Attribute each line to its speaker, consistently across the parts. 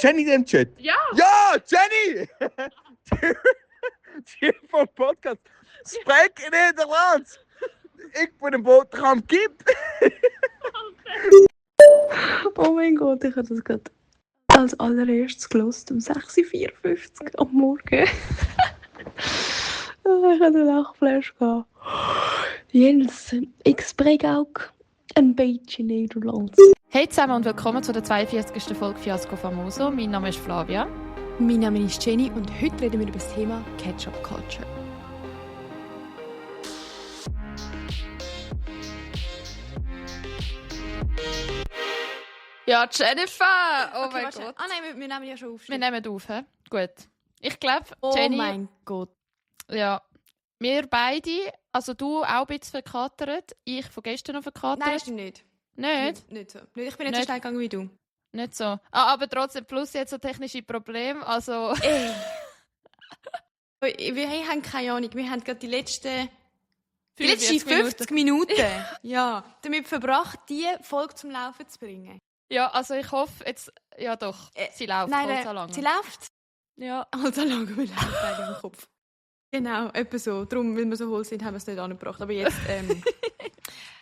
Speaker 1: Jenny im Chat?
Speaker 2: Ja!
Speaker 1: Ja, Jenny! Die vom Podcast. Spreek in Nederlands! Ik ben een boterham kip!
Speaker 3: Oh mein Gott, ich habe das gerade als allererstes gehört, um 6:54 Uhr am Morgen. Ich hatte einen Lachflash gehabt. Jens, ik spreek ook een beetje Nederlands.
Speaker 2: Hey zusammen und willkommen zu der 42. Folge Fiasco Famoso. Mein Name ist Flavia.
Speaker 3: Mein Name ist Jenny und heute reden wir über das Thema Ketchup Culture.
Speaker 2: Ja, Jennifer! Oh mein
Speaker 3: warte.
Speaker 2: Gott.
Speaker 3: Ah nein, wir nehmen ja schon auf.
Speaker 2: Wir nehmen auf, hä? Gut. Ich glaube,
Speaker 3: Oh
Speaker 2: Jenny...
Speaker 3: mein Gott.
Speaker 2: Ja. Wir beide, also du auch ein bisschen verkatert, ich von gestern noch verkatert.
Speaker 3: Nein, stimmt nicht.
Speaker 2: Nicht?
Speaker 3: Nicht so. Ich bin nicht so schnell gegangen wie du.
Speaker 2: Nicht so. Ah, aber trotzdem, plus jetzt so technische Probleme, also...
Speaker 3: Wir haben keine Ahnung, wir haben gerade die letzten
Speaker 2: 45
Speaker 3: Minuten ja, damit verbracht, diese Folge zum Laufen zu bringen.
Speaker 2: Ja, also ich hoffe jetzt... Ja doch, sie läuft voll so lange.
Speaker 3: Sie läuft
Speaker 2: Ja.
Speaker 3: also lange, wir laufen beide im Kopf. Genau, etwa so. Darum, weil wir so hohl sind, haben wir es nicht angebracht. Aber jetzt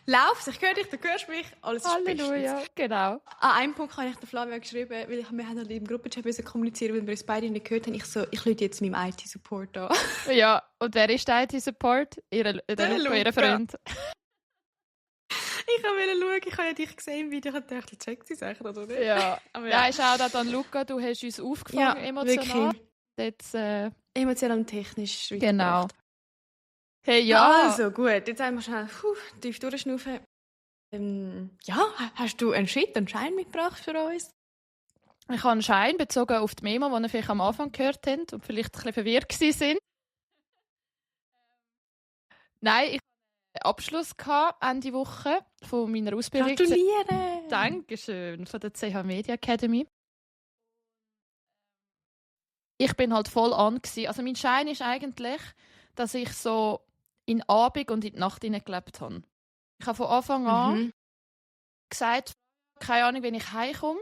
Speaker 3: läuft es. Ich höre dich, du hörst mich. Alles ist
Speaker 2: Halleluja,
Speaker 3: bestens.
Speaker 2: genau.
Speaker 3: An einem Punkt habe ich der Flavia geschrieben, weil wir haben halt im Gruppenchat kommunizieren, weil wir uns beide nicht gehört haben. Ich rufe jetzt meinem IT-Support an.
Speaker 2: Ja, und wer ist der IT-Support? Ihr
Speaker 3: Luca.
Speaker 2: Freund.
Speaker 3: Ich wollte schauen, ich habe ja dich gesehen im Video, ich dachte, checkt sie sicher oder nicht?
Speaker 2: Ja.
Speaker 3: Aber
Speaker 2: Ja, ist auch da an Luca, du hast uns aufgefangen, emotional.
Speaker 3: wirklich.
Speaker 2: Jetzt,
Speaker 3: Emotional und technisch.
Speaker 2: genau. Hey, ja.
Speaker 3: Also, gut, jetzt einmal schnell tief durchschnaufen. Ja, hast du einen Schein mitgebracht für uns?
Speaker 2: Ich habe einen Schein bezogen auf die Memo, die ihr vielleicht am Anfang gehört habt und vielleicht ein bisschen verwirrt waren. Nein, ich hatte einen Abschluss Ende Woche von meiner Ausbildung.
Speaker 3: Gratuliere!
Speaker 2: Dankeschön, von der CH Media Academy. Ich bin halt voll an gewesen. Also mein Schein ist eigentlich, dass ich so in den Abend und in die Nacht hineingelebt habe. Ich habe von Anfang an gesagt, keine Ahnung, wenn ich heimkomme.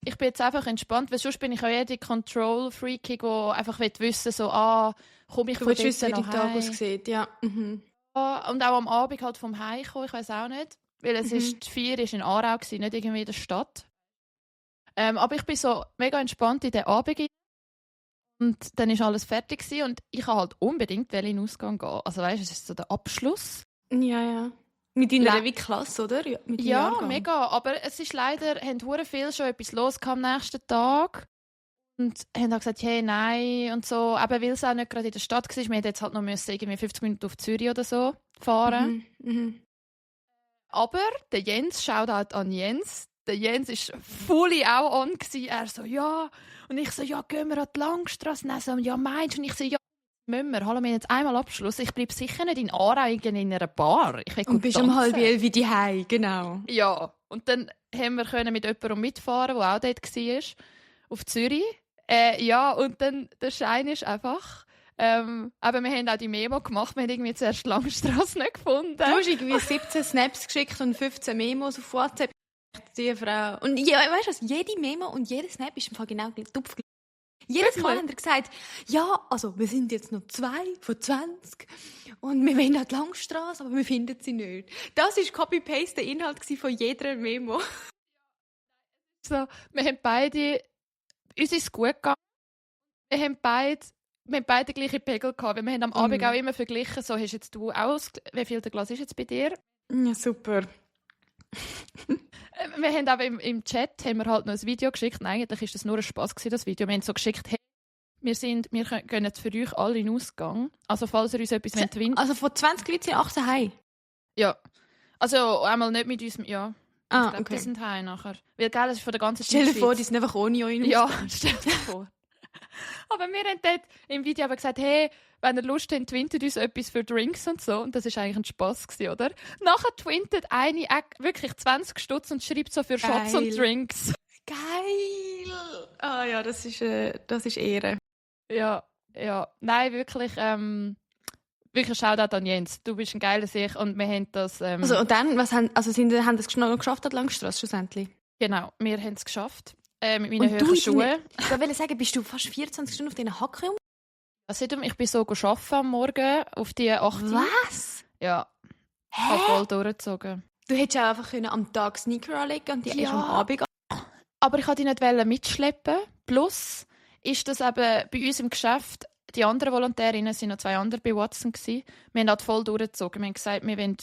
Speaker 2: Ich bin jetzt einfach entspannt, weil sonst bin ich auch eher die Control-Freaking, die einfach wissen so, komme ich
Speaker 3: Du
Speaker 2: von
Speaker 3: willst wissen, wie
Speaker 2: dort
Speaker 3: dein
Speaker 2: noch
Speaker 3: Tag
Speaker 2: heim?
Speaker 3: aussieht, ja.
Speaker 2: Ja, und auch am Abend halt vom Heimkommen, ich weiß auch nicht. Weil es ist, die Feier war in Aarau, nicht irgendwie in der Stadt. Aber ich bin so mega entspannt in den Abend rein. Und dann war alles fertig gewesen und ich wollte halt unbedingt in den Ausgang gehen. Also weißt du, es ist so der Abschluss.
Speaker 3: Ja. Mit deiner Klasse, oder? Ja, mit deinem
Speaker 2: Ja,
Speaker 3: Jahrgang.
Speaker 2: mega. Aber es ist leider, haben hure viel schon etwas los am nächsten Tag. Und haben auch gesagt, hey, nein und so. Aber weil es auch nicht gerade in der Stadt war, wir hätten jetzt halt noch irgendwie 50 Minuten auf Zürich oder so fahren. Aber der Jens, Shoutout an Jens. Der Jens war fully auch on gewesen. Er so, ja. Und ich so, ja, gehen wir an die Langstrasse. Und er so, ja, meinst du? Und ich so, ja, müssen wir. Hallo, wir haben jetzt einmal Abschluss. Ich bleibe sicher nicht in Aarau in einer Bar. Ich will
Speaker 3: Und bist um 10:30 wie die Hei, genau.
Speaker 2: Ja. Und dann haben wir mit jemandem mitfahren, der auch dort war, auf Zürich. Ja, und dann der Schein ist einfach... aber wir haben auch die Memo gemacht. Wir haben irgendwie zuerst die Langstrasse nicht gefunden.
Speaker 3: Du hast irgendwie 17 Snaps geschickt und 15 Memos auf WhatsApp. Die Frau. Und ja, weißt du was? Jede Memo und jeder Snap ist im Fall genau tupf. Jedes Mal haben wir gesagt, ja, also wir sind jetzt noch 2 von 20 und wir wollen an die Langstrasse, aber wir finden sie nicht. Das war Copy-Paste der Inhalt von jeder Memo.
Speaker 2: So, wir haben beide... Uns ist es gut gegangen. Wir haben beide gleiche Pegel gehabt. Weil wir haben am Abend auch immer verglichen, so hast jetzt du auch... Wie viel der Glas ist jetzt bei dir?
Speaker 3: Ja, super.
Speaker 2: Wir haben aber im Chat haben wir halt noch ein Video geschickt. Nein, eigentlich war das nur ein Spass, das Video. Wir haben so geschickt, hey, wir gehen jetzt für euch alle in den Ausgang. Also falls ihr uns etwas wollt.
Speaker 3: Also von 20 Leuten sind 18 heim?
Speaker 2: Ja. Also einmal nicht mit uns, ja. Ich glaube,
Speaker 3: okay.
Speaker 2: die sind heim nachher. Weil, gell, das ist von der ganzen
Speaker 3: Stell dir
Speaker 2: Schweiz.
Speaker 3: vor, die sind einfach ohne euch in
Speaker 2: Ja, stell dir vor. Aber wir haben dort im Video aber gesagt, hey, wenn ihr Lust habt, twintet uns etwas für Drinks und so. Und das war eigentlich ein Spass, oder? Nachher twintet eine wirklich 20 Stutz und schreibt so für Shots und Drinks.
Speaker 3: Geil! Ah ja, das ist Ehre.
Speaker 2: Ja. Nein, wirklich, wirklich Shoutout an Jens. Du bist ein geiler Sieg und wir haben das...
Speaker 3: Also und dann, haben das noch geschafft, an die Langstrasse schlussendlich?
Speaker 2: Genau, wir haben es geschafft. mit meinen
Speaker 3: Und
Speaker 2: hohen Schuhen.
Speaker 3: Ich wollte sagen, bist du fast 24 Stunden auf diesen Hacken?
Speaker 2: Ich bin so arbeiten am Morgen auf die 8 Uhr.
Speaker 3: Was?
Speaker 2: Ja, ich habe voll durchgezogen.
Speaker 3: Du hättest ja einfach am Tag Sneaker anlegen und die erst am Abend.
Speaker 2: Aber ich wollte die nicht mitschleppen. Plus ist das eben bei uns im Geschäft, die anderen Volontärinnen waren noch 2 andere bei Watson. Wir haben halt voll durchgezogen. Wir haben gesagt, wir wollen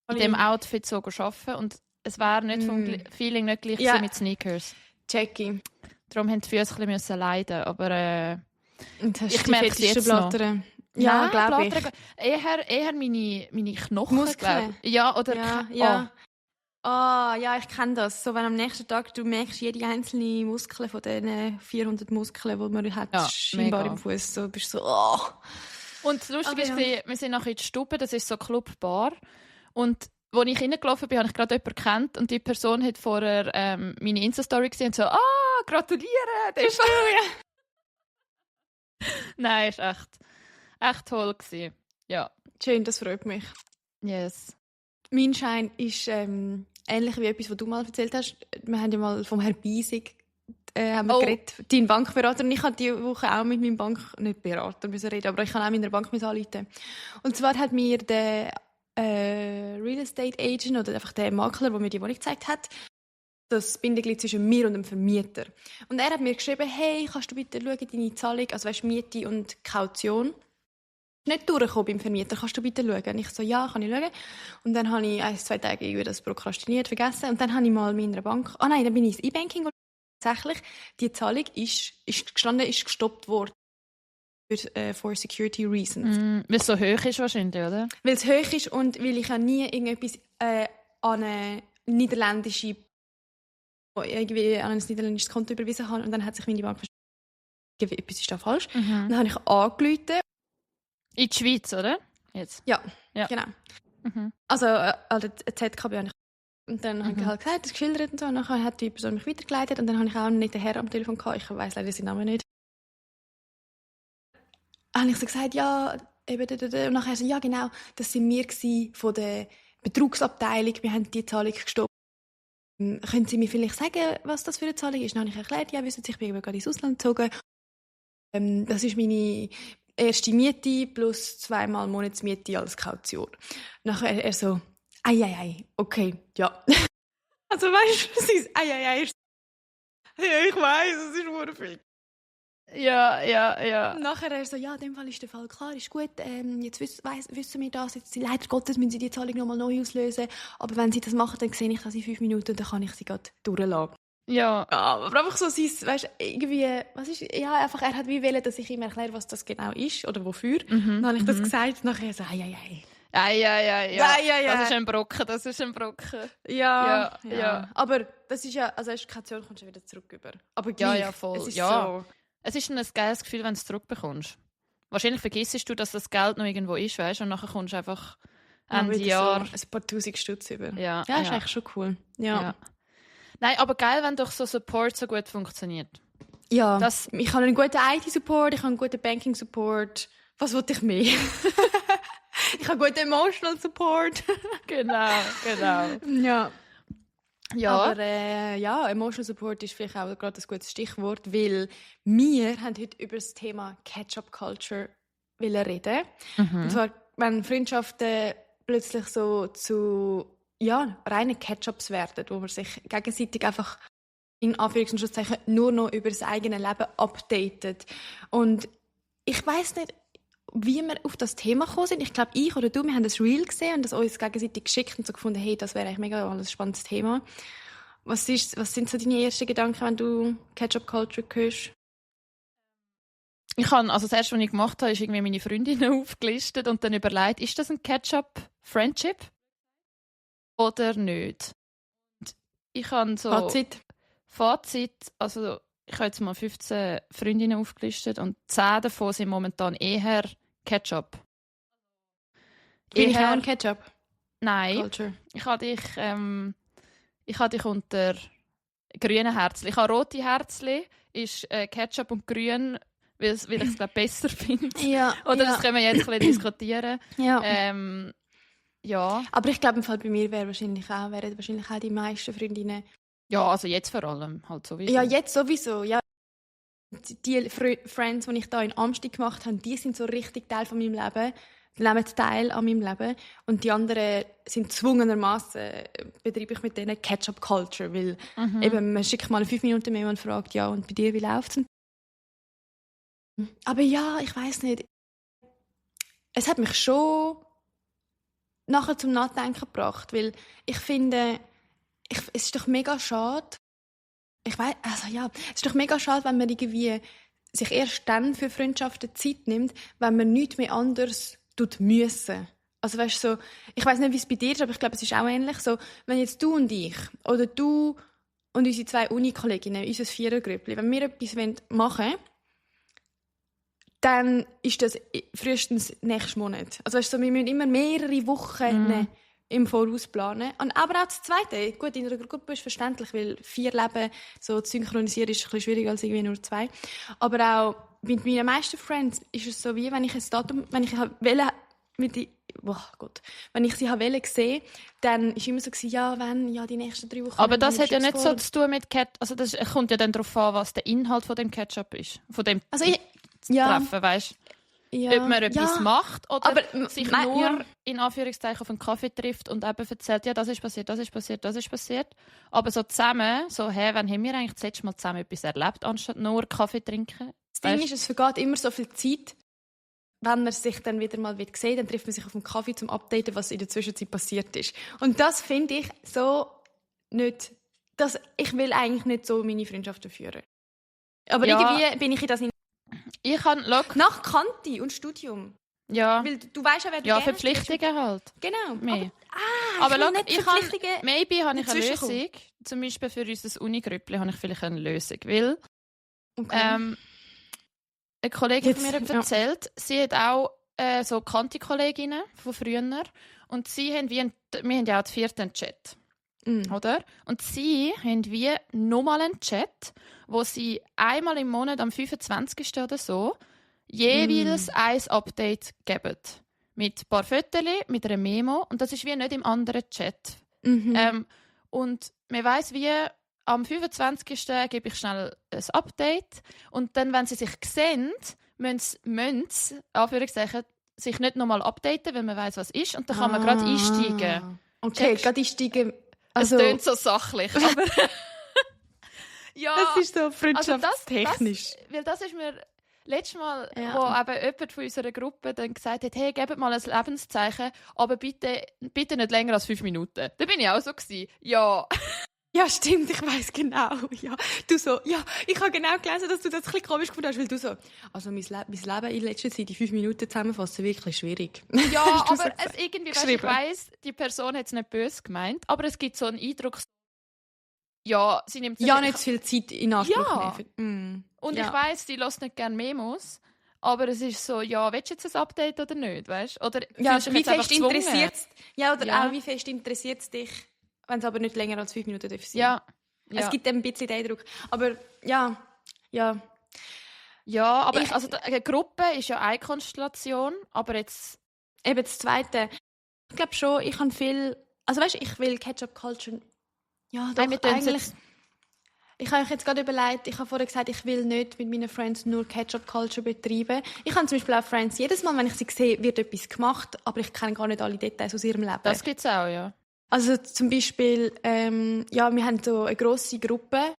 Speaker 2: in diesem Outfit so arbeiten. Und es wäre nicht vom Feeling nicht gleich gewesen mit Sneakers.
Speaker 3: Checky.
Speaker 2: Darum mussten die Füße ein bisschen leiden. Aber
Speaker 3: ich
Speaker 2: merke es jetzt noch.
Speaker 3: Ja, glaube ich.
Speaker 2: Eher meine Knochen.
Speaker 3: Muskeln?
Speaker 2: Ja, oder...
Speaker 3: Ja. Ja, ich kenne das. So, wenn am nächsten Tag du merkst, jede einzelne Muskel von diesen 400 Muskeln, die man hat, scheinbar
Speaker 2: mega.
Speaker 3: im Fuß, so bist du so,
Speaker 2: Und das Lustige ist, wir sind nachher in die Stube, das ist so Clubbar. Und als ich reingelaufen bin, habe ich gerade jemanden gekannt und die Person hat vorher meine Insta-Story gesehen und so, gratuliere, das ist Nein, ist echt toll gewesen. Ja.
Speaker 3: Schön, das freut mich.
Speaker 2: Yes.
Speaker 3: Mein Schein ist ähnlich wie etwas, was du mal erzählt hast. Wir haben ja mal vom Herrn Biesig geredet, dein Bankberater. Und ich habe diese Woche auch mit meinem Berater müssen reden, aber ich kann auch mit meiner Bank anrufen. Und zwar hat mir der Real Estate Agent oder einfach der Makler, der mir die Wohnung gezeigt hat, das Bindeglied zwischen mir und dem Vermieter. Und er hat mir geschrieben, hey, kannst du bitte schauen, deine Zahlung, also weißt, Miete und Kaution, nicht durchgekommen beim Vermieter, kannst du bitte schauen? Und ich so, ja, kann ich schauen. Und dann habe ich 1-2 Tage irgendwie das prokrastiniert, vergessen. Und dann habe ich mal meiner Bank, dann bin ich ins E-Banking und tatsächlich, die Zahlung ist gestoppt worden. For security reasons.
Speaker 2: Weil es so hoch ist wahrscheinlich, oder?
Speaker 3: Weil es hoch ist und weil ich ja nie irgendetwas an ein niederländisches Konto überwiesen habe. Und dann hat sich meine Bank verstanden, etwas ist da falsch. Und dann habe ich angerufen.
Speaker 2: In die Schweiz, oder? Jetzt.
Speaker 3: Ja. Genau. Also, eine ZKB habe ich. Und dann habe ich halt gesagt, das geschildert und so. Und dann hat die Person mich weitergeleitet. Und dann habe ich auch nicht den Herrn am Telefon gehabt. Ich weiss leider seinen Namen nicht. Dann habe ich so gesagt, ja, eben. Und nachher so, ja, genau, das waren wir von der Betrugsabteilung. Wir haben die Zahlung gestoppt. Können Sie mir vielleicht sagen, was das für eine Zahlung ist? Dann habe ich erklärt, ja, wissen Sie, ich bin gerade ins Ausland gezogen. Das ist meine erste Miete plus 2-mal Monatsmiete als Kaution. Nachher er so, okay, ja. Also weißt du, was ist ist? Ja, ich weiss, es ist nur viel.
Speaker 2: Ja.
Speaker 3: Nachher er so, ja, in dem Fall ist der Fall klar, ist gut. Jetzt wissen wir das. Jetzt, leider Gottes müssen Sie die Zahlung nochmal neu auslösen. Aber wenn Sie das machen, dann sehe ich das in 5 Minuten und dann kann ich sie gerade durchlassen.
Speaker 2: Ja.
Speaker 3: Aber einfach so weißt, irgendwie, was ist, ja, einfach, er hat wie wollen, dass ich ihm erkläre, was das genau ist oder wofür. Dann habe ich das gesagt, nachher so,
Speaker 2: Ja. Das ist ein Brocken.
Speaker 3: Ja. Aber das ist ja, also erst Kaution kommst du wieder zurück über. Aber gleich,
Speaker 2: ja, voll.
Speaker 3: es ist
Speaker 2: ja.
Speaker 3: so.
Speaker 2: Es ist ein geiles Gefühl, wenn du es zurückbekommst. Wahrscheinlich vergisst du, dass das Geld noch irgendwo ist, weißt? Und nachher kommst du einfach Ende Jahr...
Speaker 3: So ein paar Tausend Stutz über.
Speaker 2: Ja,
Speaker 3: ist eigentlich schon cool. Ja.
Speaker 2: Nein, aber geil, wenn doch so Support so gut funktioniert.
Speaker 3: Ja, ich habe einen guten IT-Support, ich habe einen guten Banking-Support. Was wollte ich mehr? Ich habe guten Emotional-Support.
Speaker 2: Genau.
Speaker 3: Ja. Aber Emotional Support ist vielleicht auch gerade ein gutes Stichwort, weil wir haben heute über das Thema Catch-up-Culture reden. Und zwar, wenn Freundschaften plötzlich so zu reinen Catch-ups werden, wo man sich gegenseitig einfach in Anführungs- und Schlusszeichen nur noch über das eigene Leben updatet. Und ich weiss nicht, wie wir auf das Thema gekommen sind. Ich glaube, ich oder du, wir haben das Reel gesehen und das uns gegenseitig geschickt und so gefunden, hey, das wäre eigentlich mega ein spannendes Thema. Was sind so deine ersten Gedanken, wenn du Catch-up-Culture hörst?
Speaker 2: Ich habe, also das erste, was ich gemacht habe, ist irgendwie meine Freundinnen aufgelistet und dann überlegt, ist das ein Catch-up-Friendship oder nicht? Und ich habe so... Fazit, also ich habe jetzt mal 15 Freundinnen aufgelistet und 10 davon sind momentan eher Catch-up.
Speaker 3: Bin ich auch ein Catch-up?
Speaker 2: Nein.
Speaker 3: Culture.
Speaker 2: Ich habe dich unter grüne Herzchen. Ich habe rote Herzchen, ist Ketchup und grün, weil ich es besser finde.
Speaker 3: Ja.
Speaker 2: Oder das können wir jetzt ein bisschen diskutieren.
Speaker 3: Ja.
Speaker 2: Ja.
Speaker 3: Aber ich glaube, im Fall bei mir wären wahrscheinlich auch die meisten Freundinnen
Speaker 2: Ja, also jetzt vor allem halt sowieso.
Speaker 3: Ja, jetzt sowieso. Ja. Die Friends, die ich da in Amsterdam gemacht habe, die sind so richtig Teil von meinem Leben. Die nehmen teil an meinem Leben. Und die anderen sind gezwungenermaßen, betreibe ich mit denen Catch-up-Culture, weil eben, man schickt mal 5 Minuten mehr und fragt, ja, und bei dir, wie läuft's? Aber ja, ich weiss nicht. Es hat mich schon nachher zum Nachdenken gebracht, weil ich finde, es ist doch mega schade. Ich weiss, also ja, es ist doch mega schade, wenn man irgendwie sich erst dann für Freundschaften Zeit nimmt, wenn man nichts mehr anders tut müssen. Also weißt so, ich weiss nicht, wie es bei dir ist, aber ich glaube, es ist auch ähnlich. So, wenn jetzt du und ich oder du und unsere 2 Uni-Kolleginnen, unser Vierergrüppli, wenn wir etwas machen wollen, dann ist das frühestens nächsten Monat. Also weißt so, wir müssen immer mehrere Wochen im Voraus planen. Und aber auch das Zweite. Gut, in einer Gruppe ist verständlich, weil 4 Leben so zu synchronisieren ist ein bisschen schwieriger als irgendwie nur 2. Aber auch mit meinen meisten Friends ist es so, wie wenn ich ein Datum, wenn ich wenn ich sie wollte sehen, dann ist immer so gewesen, ja, wenn, ja, die nächsten 3 Wochen.
Speaker 2: Aber das hat ja nicht so zu tun mit also das kommt ja dann darauf an, was der Inhalt von dem Catch-up ist. Von dem Treffen, weißt du?
Speaker 3: Ja,
Speaker 2: ob man etwas macht oder
Speaker 3: aber
Speaker 2: sich nur in Anführungszeichen auf einen Kaffee trifft und eben erzählt, ja, das ist passiert, das ist passiert, das ist passiert. Aber so zusammen, so, wann haben wir eigentlich das letzte Mal zusammen etwas erlebt, anstatt nur Kaffee trinken?
Speaker 3: Das Ding ist, es vergeht immer so viel Zeit, wenn man sich dann wieder mal sieht, dann trifft man sich auf einen Kaffee zum Updaten, was in der Zwischenzeit passiert ist. Und das finde ich so nicht, ich will eigentlich nicht so meine Freundschaften führen. Aber irgendwie bin ich in das
Speaker 2: Ich kann,
Speaker 3: nach Kanti und Studium.
Speaker 2: Ja.
Speaker 3: Weil du weißt ja, wer du
Speaker 2: ja, Verpflichtungen halt.
Speaker 3: Genau.
Speaker 2: Mehr.
Speaker 3: Aber
Speaker 2: schau, maybe habe ich eine
Speaker 3: dazwischen
Speaker 2: Lösung. Zum Beispiel für unser Uni-Grüppli habe ich vielleicht eine Lösung. Weil eine Kollegin von mir hat erzählt, sie hat auch so Kanti-Kolleginnen von früher. Und sie haben wir haben ja auch den 4. Chat. Oder? Und sie haben wie nochmal einen Chat, wo sie einmal im Monat am 25. oder so jeweils ein Update geben. Mit ein paar Fotos, mit einer Memo. Und das ist wie nicht im anderen Chat. Und man weiss, wie am 25. gebe ich schnell ein Update. Und dann, wenn sie sich sehen, müssen sie, Anführungszeichen, sich nicht nochmal updaten, weil man weiss, was ist. Und dann kann man gerade einsteigen.
Speaker 3: Okay, gerade einsteigen.
Speaker 2: Also, es klingt so sachlich, aber... ja,
Speaker 3: das ist so freundschaftstechnisch.
Speaker 2: Weil das ist mir letztes Mal, wo eben jemand von unserer Gruppe dann gesagt hat, hey, gebt mal ein Lebenszeichen, aber bitte nicht länger als 5 Minuten. Da bin ich auch so gewesen. Ja.
Speaker 3: Ja, stimmt, ich weiss genau. Ja, du so, ja, ich habe genau gelesen, dass du das ein bisschen komisch gefunden hast, weil du so, also mein Leben in letzter Zeit, die 5 Minuten zusammenfassen, wirklich schwierig.
Speaker 2: Ja, aber es irgendwie, weißt, ich weiss, die Person hat es nicht böse gemeint, aber es gibt so einen Eindruck, ja, sie nimmt
Speaker 3: ja nicht zu viel Zeit in Anspruch
Speaker 2: nehmen. Und ich weiss, die lässt nicht gerne Memos, aber es ist so, ja, willst du jetzt ein Update oder nicht, weißt? Oder
Speaker 3: ja, wie fest interessiert es auch wie fest interessiert es dich, wenn es aber nicht länger als 5 Minuten sein darf.
Speaker 2: Ja.
Speaker 3: Es gibt ein bisschen den Eindruck. Aber ja.
Speaker 2: Ja, aber eine Gruppe ist ja eine Konstellation, aber jetzt...
Speaker 3: Eben das Zweite. Ich glaube schon, ich habe viel... Also weißt du, ich will Catch-up-Culture... Ja, doch, eigentlich... Ich habe jetzt gerade überlegt, ich habe vorher gesagt, ich will nicht mit meinen Friends nur Catch-up-Culture betreiben. Ich habe zum Beispiel auch Friends, jedes Mal, wenn ich sie sehe, wird etwas gemacht, aber ich kenne gar nicht alle Details aus ihrem Leben.
Speaker 2: Das gibt es auch, ja.
Speaker 3: Also zum Beispiel, wir haben so eine grosse Gruppe,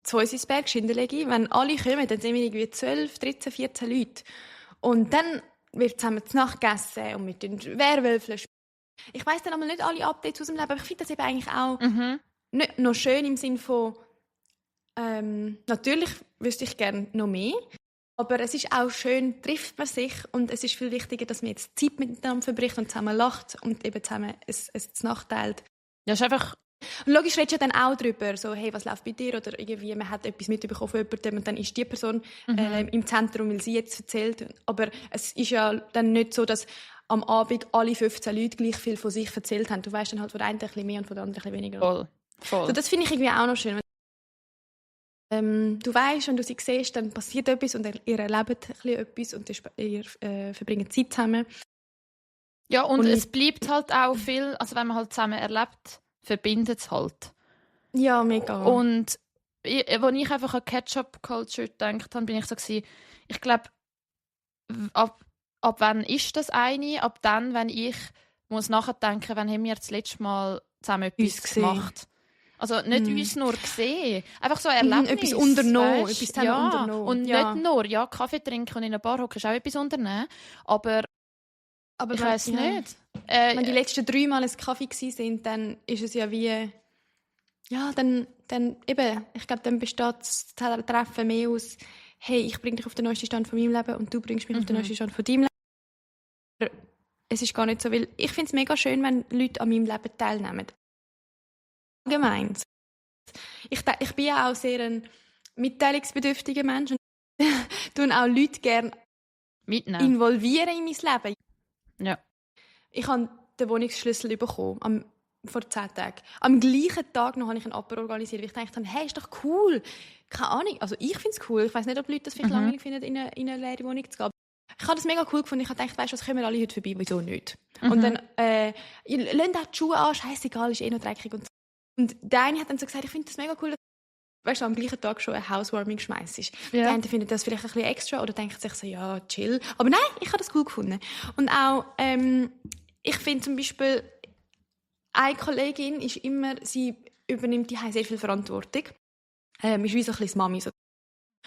Speaker 3: Zeusisberg, Schindelegi. Wenn alle kommen, dann sind wir irgendwie 12, 13, 14 Leute. Und dann wird zusammen zu Nacht gegessen und mit den Werwölfen. Ich weiss dann aber nicht alle Updates aus dem Leben, aber ich finde das eben eigentlich auch nicht noch schön im Sinne von, natürlich wüsste ich gerne noch mehr. Aber es ist auch schön, trifft man sich und es ist viel wichtiger, dass man jetzt Zeit miteinander verbringt und zusammen lacht und eben zusammen es Nacht teilt.
Speaker 2: Ja, ist einfach...
Speaker 3: Und logisch redest du ja dann auch darüber, so, hey, was läuft bei dir? Oder irgendwie, man hat etwas mitbekommen von jemandem und dann ist die Person im Zentrum, weil sie jetzt erzählt. Aber es ist ja dann nicht so, dass am Abend alle 15 Leute gleich viel von sich erzählt haben. Du weißt dann halt von der einen ein bisschen mehr und von der anderen ein bisschen weniger.
Speaker 2: Voll.
Speaker 3: So, das finde ich irgendwie auch noch schön. Du weißt, wenn du sie siehst, dann passiert etwas und ihr erlebt ein bisschen etwas und ihr verbringt Zeit zusammen.
Speaker 2: Ja, und es bleibt halt auch viel, also wenn man halt zusammen erlebt, verbindet es halt.
Speaker 3: Ja, mega.
Speaker 2: Und als ich einfach an Ketchup-Culture gedacht habe, bin ich so gewesen, ich glaube, ab wann ist das eine? Ab dann, wenn ich muss nachdenken, wann haben wir das letzte Mal zusammen etwas gemacht. Also nicht uns nur gesehen, einfach so ein Erlebnis.
Speaker 3: Etwas unternommen,
Speaker 2: weißt?
Speaker 3: etwas zusammen unternommen.
Speaker 2: Und nicht nur, Kaffee trinken und in einer Bar hocken ist auch etwas unternehmen, aber ich weiss nicht.
Speaker 3: Wenn die letzten 3 Mal ein Kaffee waren, dann ist es ja wie... Ja, dann eben, ich glaube, dann besteht das Treffen mehr aus, hey, ich bringe dich auf den neuesten Stand von meinem Leben und du bringst mich auf den neuesten Stand von deinem Leben. Es ist gar nicht so, weil ich finde es mega schön, wenn Leute an meinem Leben teilnehmen. Allgemein. Ich bin ja auch sehr ein mitteilungsbedürftiger Mensch und tue auch Leute gerne involvieren in mein Leben.
Speaker 2: Ja.
Speaker 3: Ich habe den Wohnungsschlüssel bekommen vor 10 Tagen. Am gleichen Tag noch habe ich einen Apero organisiert, weil ich dachte, hey, ist doch cool. Keine Ahnung, also ich finde es cool. Ich weiß nicht, ob Leute das vielleicht langweilig finden, in eine leere Wohnung zu gehen. Ich habe das mega cool gefunden. Ich habe gedacht, weißt du, was, kommen wir alle heute vorbei, wieso nicht? Und dann, lasst auch die Schuhe an, scheißegal, ist eh noch dreckig. Und der eine hat dann so gesagt, ich finde das mega cool, weißt du, am gleichen Tag schon ein Housewarming schmeißt. Ja. Der eine findet das vielleicht ein bisschen extra oder denkt sich so, ja, chill. Aber nein, ich habe das cool gefunden. Und auch, ich finde zum Beispiel, eine Kollegin ist immer, sie übernimmt die sehr viel Verantwortung. Ist wie so ein bisschen Mami. So.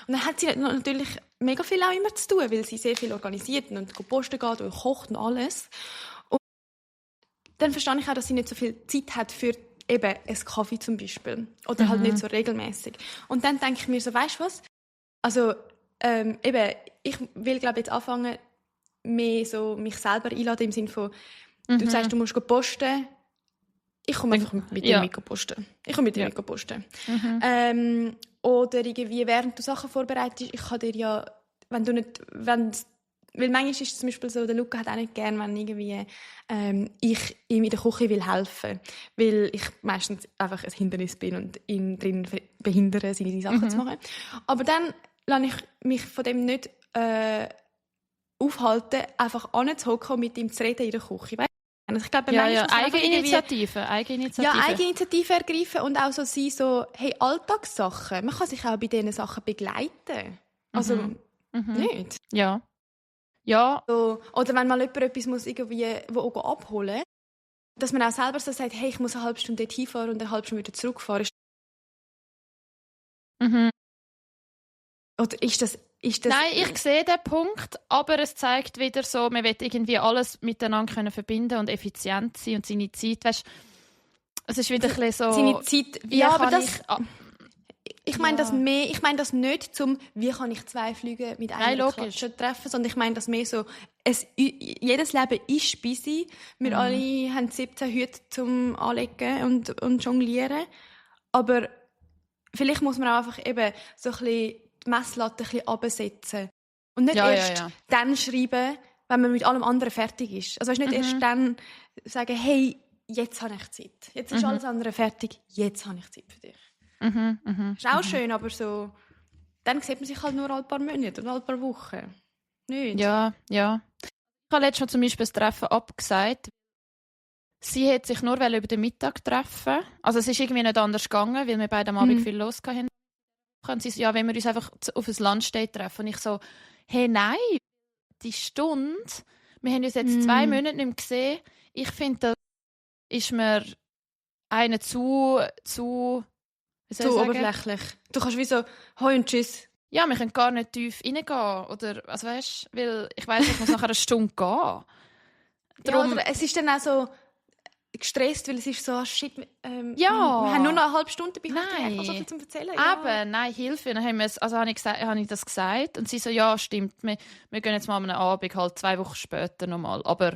Speaker 3: Und dann hat sie natürlich mega viel auch immer zu tun, weil sie sehr viel organisiert und posten geht und kocht und alles. Und dann verstehe ich auch, dass sie nicht so viel Zeit hat für eben einen Kaffee zum Beispiel. Oder halt nicht so regelmäßig. Und dann denke ich mir so, weißt du was? Also, eben, ich will, glaube jetzt anfangen, mehr so mich selber einladen im Sinne von, du sagst, du musst posten. Ich komme einfach mit dir mitposten. Ich komme mit dir mitposten. Oder irgendwie, während du Sachen vorbereitest, ich kann dir ja, wenn du nicht, weil manchmal ist es zum Beispiel so, der Luca hat auch nicht gern, wenn irgendwie ich ihm in der Küche will helfen, weil ich meistens einfach ein Hindernis bin und ihn drin behindere, seine Sachen zu machen. Aber dann lasse ich mich von dem nicht aufhalten, einfach anzuhocken und mit ihm zu reden in der Küche. Also ich glaube,
Speaker 2: Eigeninitiative.
Speaker 3: Ja, Eigeninitiative ergreifen und auch so sein, so, hey, Alltagssachen. Man kann sich auch bei diesen Sachen begleiten. Also, nicht.
Speaker 2: Ja. Ja.
Speaker 3: So, oder wenn mal jemand etwas muss irgendwie wo abholen, dass man auch selber so sagt, hey, ich muss eine halbe Stunde dort hinfahren und eine halbe Stunde wieder zurückfahren. Oder ist das...
Speaker 2: Nein, ich sehe den Punkt, aber es zeigt wieder so, man will irgendwie alles miteinander verbinden und effizient sein und seine Zeit, weißt, es ist wieder ein bisschen so...
Speaker 3: Seine Zeit, ja, aber das... Ich meine das mehr, ich meine das nicht zum, wie kann ich 2 Flüge mit einer Klatsche treffen, sondern ich meine das mehr so, jedes Leben ist busy, wir alle haben 17 Hüte zum Anlegen und Jonglieren, aber vielleicht muss man auch einfach eben so ein bisschen die Messlatte ein bisschen runtersetzen. Und nicht erst dann schreiben, wenn man mit allem anderen fertig ist. Also nicht erst dann sagen, hey, jetzt habe ich Zeit. Jetzt ist alles andere fertig, jetzt habe ich Zeit für dich. Ist auch schön, aber so, dann sieht man sich halt nur ein paar Monate oder ein paar Wochen. Nicht?
Speaker 2: Ja. Ich habe letztes Mal zum Beispiel das Treffen abgesagt. Sie hat sich nur über den Mittag treffen. Also es ist irgendwie nicht anders gegangen, weil wir beide am Abend viel los hatten. Und sie so, ja, wenn wir uns einfach auf ein Lunchday treffen. Und ich so, hey, nein, die Stunde, wir haben uns jetzt 2 Monate nicht mehr gesehen. Ich finde, das ist mir eine zu
Speaker 3: oberflächlich. Du kannst wie so, hoi und tschüss.
Speaker 2: Ja, wir können gar nicht tief reingehen. Oder, also weißt, weil ich weiss, ich muss nachher eine Stunde gehen.
Speaker 3: Darum, ja, es ist dann auch so gestresst, weil es ist so, shit, wir haben nur noch eine halbe Stunde bei
Speaker 2: Nein.
Speaker 3: so viel zu erzählen.
Speaker 2: Ja. Aber, nein, Hilfe. Dann habe ich das gesagt und sie so, ja, stimmt, wir gehen jetzt mal am Abend, halt 2 Wochen später nochmal. Aber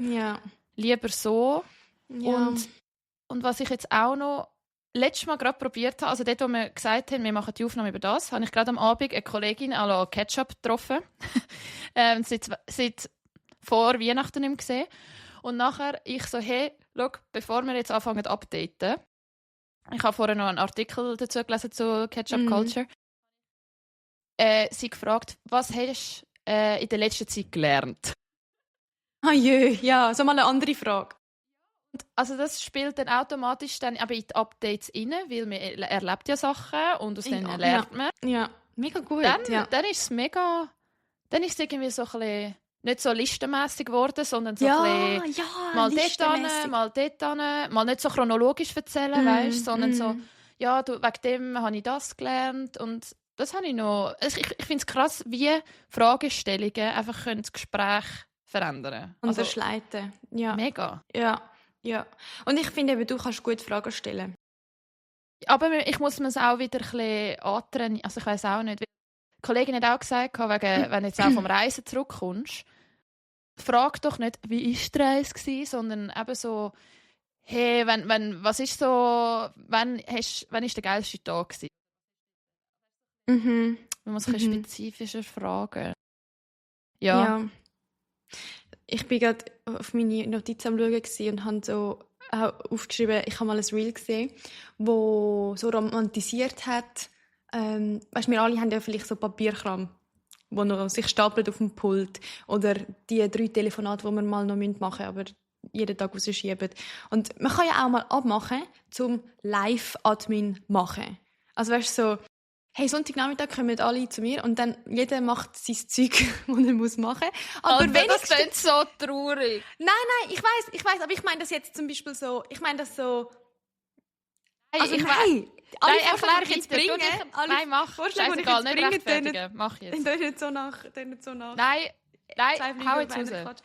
Speaker 2: lieber so. Ja. Und was ich jetzt auch noch letztes Mal gerade probiert habe, also dort, wo wir gesagt haben, wir machen die Aufnahme über das, habe ich gerade am Abend eine Kollegin à la Ketchup getroffen. seit vor Weihnachten nicht mehr gesehen. Und nachher ich so, hey, schau, bevor wir jetzt anfangen zu updaten, ich habe vorher noch einen Artikel dazu gelesen zu Ketchup Culture, sie gefragt, was hast du in der letzten Zeit gelernt?
Speaker 3: Ah je, ja, so mal eine andere Frage.
Speaker 2: Also das spielt dann automatisch dann aber in die Updates rein, weil man erlebt ja Sachen und aus denen lernt man.
Speaker 3: Ja, mega gut.
Speaker 2: Dann ist es mega... Dann ist es irgendwie so ein bisschen... Nicht so listenmässig geworden, sondern so ein bisschen... mal dort hin, mal nicht so chronologisch erzählen, weißt, sondern so... Ja, wegen dem habe ich das gelernt und das habe ich noch... Also ich finde es krass, wie Fragestellungen einfach das Gespräch verändern.
Speaker 3: Und verschleiten. Ja.
Speaker 2: Mega.
Speaker 3: Ja. Und ich finde eben, du kannst gut Fragen stellen.
Speaker 2: Aber ich muss mir es auch wieder ein bisschen antrainieren. Also ich weiss auch nicht. Die Kollegin hat auch gesagt, wegen, wenn du jetzt auch vom Reisen zurückkommst, frag doch nicht, wie war die Reise gewesen, sondern eben so, hey, was ist so, wann ist der geilste Tag gewesen? Man muss ein bisschen spezifischer fragen. Ja.
Speaker 3: Ich bin gerade auf meine Notizen am Schauen und habe so auch aufgeschrieben, ich habe mal ein Reel gesehen, wo so romantisiert hat. Weißt, wir alle haben ja vielleicht so Papierkram, wo noch sich stapelt auf dem Pult. Oder die 3 Telefonate, die wir mal noch machen müssen, aber jeden Tag rausschieben. Und man kann ja auch mal abmachen, zum Live-Admin machen. Also weißt du, so, hey, Sonntagnachmittag kommen alle zu mir und dann jeder macht sein Zeug, das er machen muss. Aber
Speaker 2: das klingt so traurig.
Speaker 3: Nein, ich weiß, aber ich meine das jetzt zum Beispiel so, also alle Vorschläge, die ich jetzt bringe,
Speaker 2: nein, mach.
Speaker 3: Vorschläge, die ich jetzt bringe,
Speaker 2: mach jetzt.
Speaker 3: Dann nicht so nach.
Speaker 2: Nein, hau jetzt raus.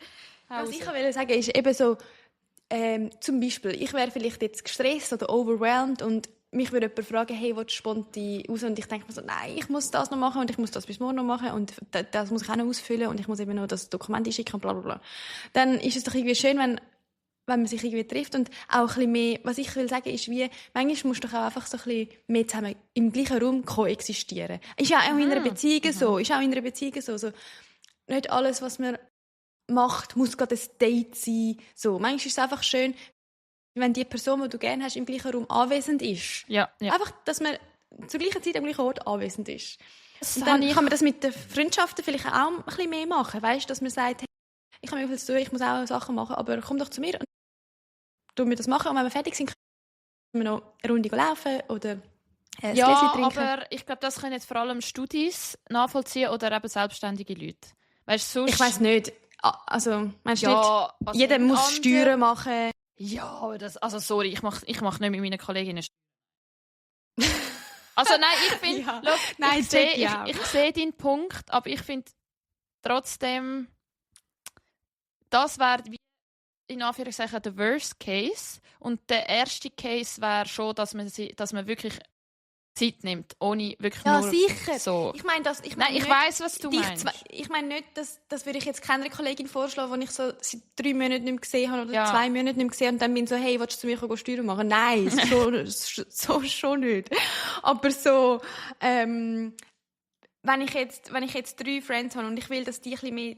Speaker 3: Was ich will sagen, ist eben so, zum Beispiel, ich wäre vielleicht jetzt gestresst oder overwhelmed und mich würde jemand fragen, hey, willst du spontan raus? Und ich denke mir so, nein, ich muss das noch machen und ich muss das bis morgen noch machen und das muss ich auch noch ausfüllen und ich muss eben noch das Dokument einschicken und blablabla. Dann ist es doch irgendwie schön, wenn man sich irgendwie trifft und auch ein bisschen mehr, was ich will sagen, ist wie, manchmal musst du doch auch einfach so ein bisschen mehr zusammen im gleichen Raum koexistieren. Ist ja auch in einer Beziehung so. So, nicht alles, was man macht, muss gerade ein Date sein. So, manchmal ist es einfach schön, wenn die Person, die du gerne hast, im gleichen Raum anwesend ist.
Speaker 2: Ja.
Speaker 3: Einfach, dass man zur gleichen Zeit am gleichen Ort anwesend ist. Und dann kann man das mit den Freundschaften vielleicht auch ein bisschen mehr machen. Weißt, dass man sagt, hey, ich habe mir viel zu tun, ich muss auch Sachen machen, aber komm doch zu mir und du wir das machen. Und wenn wir fertig sind, können wir noch eine Runde laufen oder ein Gläschen trinken.
Speaker 2: Aber ich glaube, das können jetzt vor allem Studis nachvollziehen oder eben selbstständige Leute. Weißt, sonst...
Speaker 3: Ich weiss nicht. Also, meinst du nicht, jeder muss Steuern machen?
Speaker 2: Ja, aber sorry, ich mach nicht mit meinen Kolleginnen. Also nein, ich finde, ich sehe deinen Punkt, aber ich finde trotzdem, das wäre wie in Anführungszeichen der Worst Case und der erste Case wäre schon, dass man wirklich Zeit nimmt, ohne wirklich nur
Speaker 3: sicher.
Speaker 2: So.
Speaker 3: Ich meine,
Speaker 2: ich weiss, was du meinst.
Speaker 3: Ich meine nicht, das würde ich jetzt keiner Kollegin vorschlagen, die ich so seit 3 Monaten nicht mehr gesehen habe oder 2 Monate nicht mehr gesehen und dann bin ich so, hey, willst du zu mir Steuern machen? Nein, so schon nicht. Aber so, wenn ich jetzt 3 Friends habe und ich will, dass die ein bisschen mehr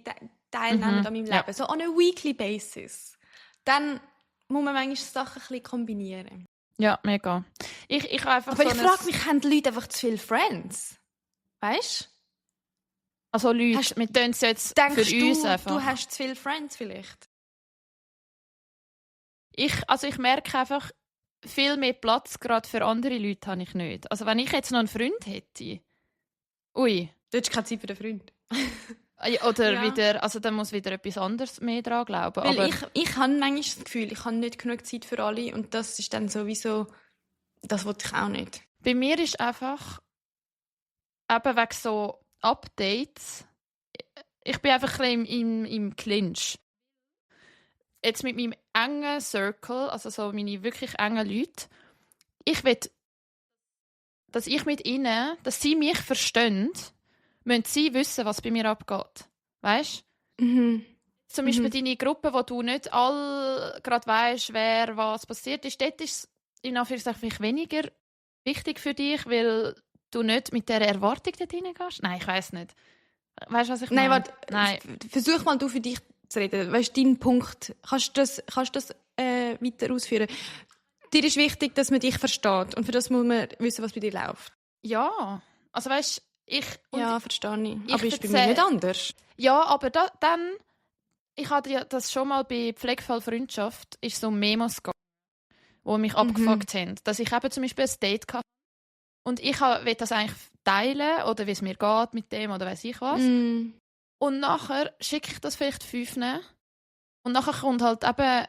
Speaker 3: teilnehmen an meinem Leben, so on a weekly basis, dann muss man manchmal Sachen ein bisschen kombinieren.
Speaker 2: Ja, mega. Ich einfach
Speaker 3: aber ich frage mich, haben die Leute einfach zu viele Friends? Weißt du?
Speaker 2: Also Leute, wir tun es jetzt für uns einfach.
Speaker 3: Du hast zu viele Friends vielleicht?
Speaker 2: Ich merke einfach, viel mehr Platz gerade für andere Leute habe ich nicht. Also wenn ich jetzt noch einen Freund hätte, ui.
Speaker 3: Du hast keine Zeit für den Freund.
Speaker 2: Oder wieder, also dann muss wieder etwas anderes mehr dran glauben.
Speaker 3: Weil
Speaker 2: aber
Speaker 3: ich habe manchmal das Gefühl, ich habe nicht genug Zeit für alle und das ist dann sowieso, das wollte ich auch nicht.
Speaker 2: Bei mir ist einfach, eben wegen so Updates, ich bin einfach ein bisschen im Clinch. Jetzt mit meinem engen Circle, also so meine wirklich engen Leute, ich will, dass ich mit ihnen, dass sie mich verstehen, müssen sie wissen, was bei mir abgeht. Weißt du? Zum Beispiel deine Gruppe, wo du nicht all gerade weißt, wer was passiert ist, dort ist es in Anführungszeichen vielleicht weniger wichtig für dich, weil du nicht mit dieser Erwartung dort hineingehst. Nein, ich weiss nicht. Weißt du, was ich meine?
Speaker 3: Nein, warte. Versuch mal du für dich zu reden. Weißt du, deinen Punkt, kannst du das weiter ausführen? Dir ist wichtig, dass man dich versteht und für das muss man wissen, was bei dir läuft.
Speaker 2: Ja, also weißt du,
Speaker 3: verstehe ich. Aber ist bei mir nicht anders.
Speaker 2: Ja, aber dann ich hatte ja das schon mal bei Pflegefall Freundschaft, ist so Memos gegangen, die mich abgefuckt haben. Dass ich eben zum Beispiel ein Date hatte und ich will das eigentlich teilen oder wie es mir geht mit dem oder weiss ich was. Und nachher schicke ich das vielleicht 5 und nachher kommt halt eben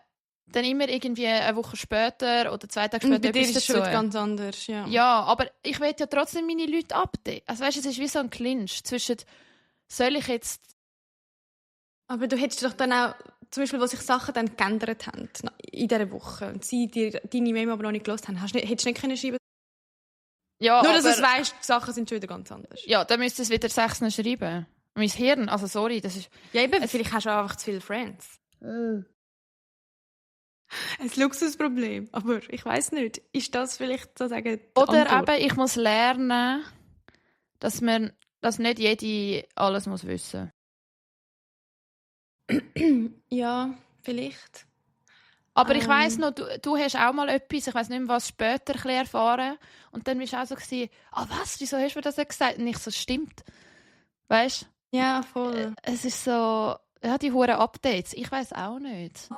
Speaker 2: dann immer irgendwie eine Woche später oder 2 Tage später
Speaker 3: Und bei dir
Speaker 2: etwas
Speaker 3: ist es
Speaker 2: dazu.
Speaker 3: schon ganz anders, ja.
Speaker 2: Ja, aber ich will ja trotzdem meine Leute updaten. Also weißt du, es ist wie so ein Clinch zwischen, soll ich jetzt...
Speaker 3: Aber du hättest doch dann auch, zum Beispiel, wo sich Sachen dann geändert haben in dieser Woche und sie dir deine Memo aber noch nicht gelesen haben, hättest du nicht können schreiben.
Speaker 2: Ja,
Speaker 3: Nur, dass du
Speaker 2: aber-
Speaker 3: es weißt, die Sachen sind schon wieder ganz anders.
Speaker 2: Ja, dann müsste es wieder 6 schreiben. Mein Hirn, also sorry, das ist...
Speaker 3: Ja, eben, vielleicht hast du auch einfach zu viele Friends. Ein Luxusproblem, aber ich weiss nicht. Ist das vielleicht sozusagen die
Speaker 2: Oder
Speaker 3: Antwort?
Speaker 2: eben, ich muss lernen, dass nicht jede alles muss wissen.
Speaker 3: Ja, vielleicht.
Speaker 2: Aber ich weiss noch, du hast auch mal etwas, ich weiss nicht mehr was, später ein bisschen erfahren. Und dann warst du auch so, was, wieso hast du mir das nicht gesagt? Und ich so, stimmt. Weißt du?
Speaker 3: Ja, voll.
Speaker 2: Es ist so, ja, die hohen Updates, ich weiss auch nicht.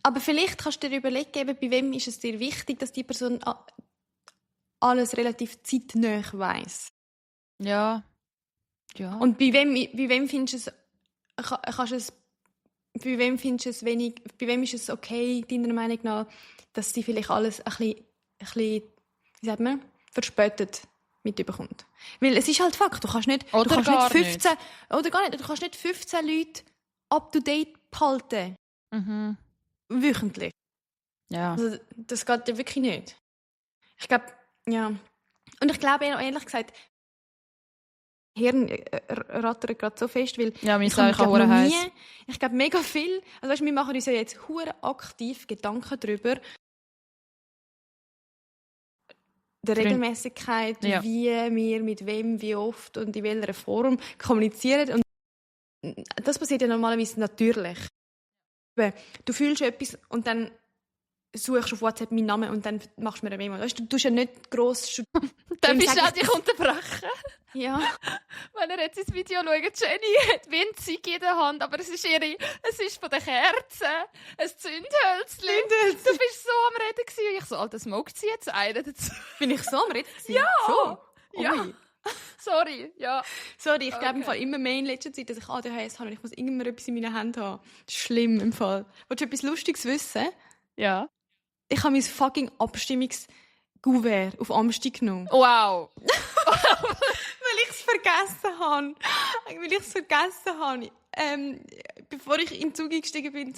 Speaker 3: Aber vielleicht kannst du dir überlegen, eben, bei wem ist es dir wichtig, dass die Person alles relativ zeitnah weiss.
Speaker 2: Ja. Ja.
Speaker 3: Und bei wem findest du es, bei wem ist es okay, deiner Meinung nach, dass sie vielleicht alles ein bisschen, wie sagt man, verspätet mitbekommt. Weil es ist halt Fakt, du kannst nicht,
Speaker 2: Oder
Speaker 3: du kannst
Speaker 2: gar
Speaker 3: nicht 15, oder gar nicht, du kannst nicht 15 Leute up to date behalten, wöchentlich.
Speaker 2: Ja.
Speaker 3: Also, das geht ja wirklich nicht. Ich glaube, ja. Und ich glaube, ehrlich gesagt, Hirn rattert gerade so fest, weil
Speaker 2: Ja, mein
Speaker 3: ich habe
Speaker 2: Sachen hure heiß.
Speaker 3: ich glaube mega viel, also weißt, wir machen uns ja jetzt hure aktiv Gedanken darüber, der Regelmäßigkeit,
Speaker 2: Ja.
Speaker 3: wie wir mit wem, wie oft und in welcher Form kommunizieren. Und das passiert ja normalerweise natürlich. Du fühlst etwas und dann suchst auf WhatsApp meinen Namen und dann machst du mir eine Memo. Weißt du, du tust ja nicht gross...
Speaker 2: Dann
Speaker 3: Wem
Speaker 2: bist du
Speaker 3: sag
Speaker 2: auch dich unterbrechen.
Speaker 3: Ja.
Speaker 2: Wenn ihr jetzt ins Video schaut, Jenny hat Winzig in der Hand, aber es ist von der Kerze ein Zündhölzchen. Du bist so am Reden gewesen. Und ich so, Alter, smoked sie jetzt einen dazu?
Speaker 3: Bin ich so am Reden gewesen?
Speaker 2: Ja.
Speaker 3: Schon?
Speaker 2: Ja.
Speaker 3: Ui.
Speaker 2: Sorry, ja.
Speaker 3: Sorry, ich glaube im
Speaker 2: Okay.
Speaker 3: Fall immer mehr in letzter Zeit, dass ich ADHS habe und ich muss immer etwas in meinen Händen haben. Das ist schlimm im Fall. Willst du etwas Lustiges wissen?
Speaker 2: Ja.
Speaker 3: Ich habe mein fucking Abstimmungsgouvert auf Amsti genommen.
Speaker 2: Wow.
Speaker 3: Weil ich es vergessen habe. Bevor ich in den Zug eingestiegen bin,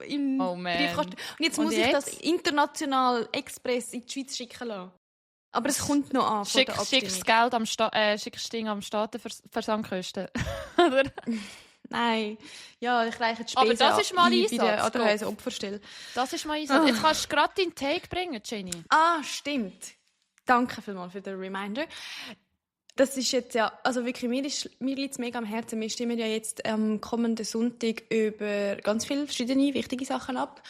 Speaker 3: im
Speaker 2: Oh, man.
Speaker 3: Briefkasten. Und jetzt
Speaker 2: Und
Speaker 3: muss ich
Speaker 2: jetzt?
Speaker 3: das international Express in die Schweiz schicken lassen. Aber es kommt noch an von der Abstimmung.
Speaker 2: Schickst Geld schickst Ding am Staatenversandkosten. Oder?
Speaker 3: Nein. Ja, ich reiche die
Speaker 2: Aber
Speaker 3: Spesen
Speaker 2: das ist mal
Speaker 3: ein bei der
Speaker 2: Einsatz,
Speaker 3: ADHS Opferstelle.
Speaker 2: Das ist mal Einsatz. Jetzt kannst du gerade deinen Take bringen, Jenny.
Speaker 3: Ah, stimmt. Danke vielmals für den Reminder. Das ist jetzt ja, also wirklich, mir liegt es mega am Herzen. Wir stimmen ja jetzt am kommenden Sonntag über ganz viele verschiedene wichtige Sachen ab.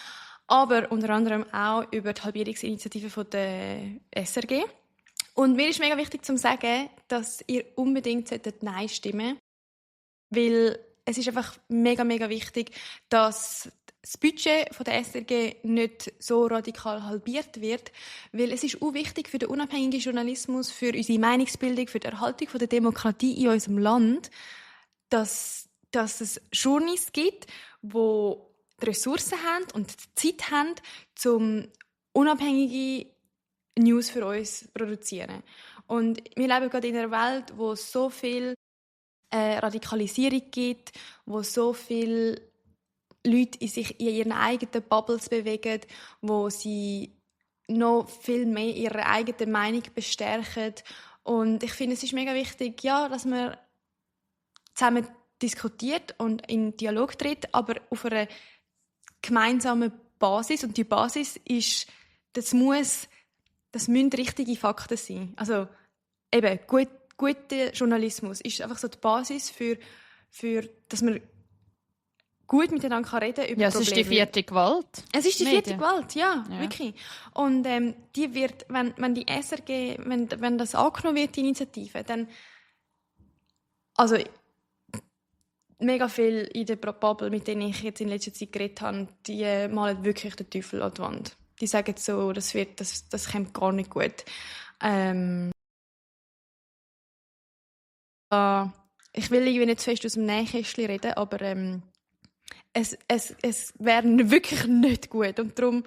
Speaker 3: Aber unter anderem auch über die Halbierungsinitiative von der SRG. Und mir ist mega wichtig zu sagen, dass ihr unbedingt Nein stimmen solltet. Weil es ist einfach mega, mega wichtig, dass das Budget von der SRG nicht so radikal halbiert wird, weil es ist auch wichtig für den unabhängigen Journalismus, für unsere Meinungsbildung, für die Erhaltung der Demokratie in unserem Land, dass es Journalisten gibt, die die Ressourcen haben und die Zeit haben, um unabhängige News für uns zu produzieren. Und wir leben gerade in einer Welt, wo es so viel Radikalisierung gibt, wo so viele Leute sich in ihren eigenen Bubbles bewegen, wo sie noch viel mehr ihre eigene Meinung bestärken. Und ich finde, es ist mega wichtig, ja, dass man zusammen diskutiert und in Dialog tritt, aber auf einer gemeinsamen Basis. Und die Basis ist, das müssen richtige Fakten sein. Also eben, guter Journalismus ist einfach so die Basis für dass man gut miteinander reden kann über
Speaker 2: Ja, es
Speaker 3: Probleme.
Speaker 2: ist die 4. Gewalt.
Speaker 3: Es ist die 4.
Speaker 2: Medien.
Speaker 3: Gewalt, ja,
Speaker 2: Ja.
Speaker 3: wirklich. Und die wird, wenn die SRG, wenn das angenommen wird, die Initiative, dann, also mega viel in der Bubble, mit denen ich jetzt in letzter Zeit geredet habe, die malen wirklich den Teufel an die Wand. Die sagen so, das kommt gar nicht gut. Ich will irgendwie nicht zu fest aus dem Nähkästchen reden, aber es wäre wirklich nicht gut. Und darum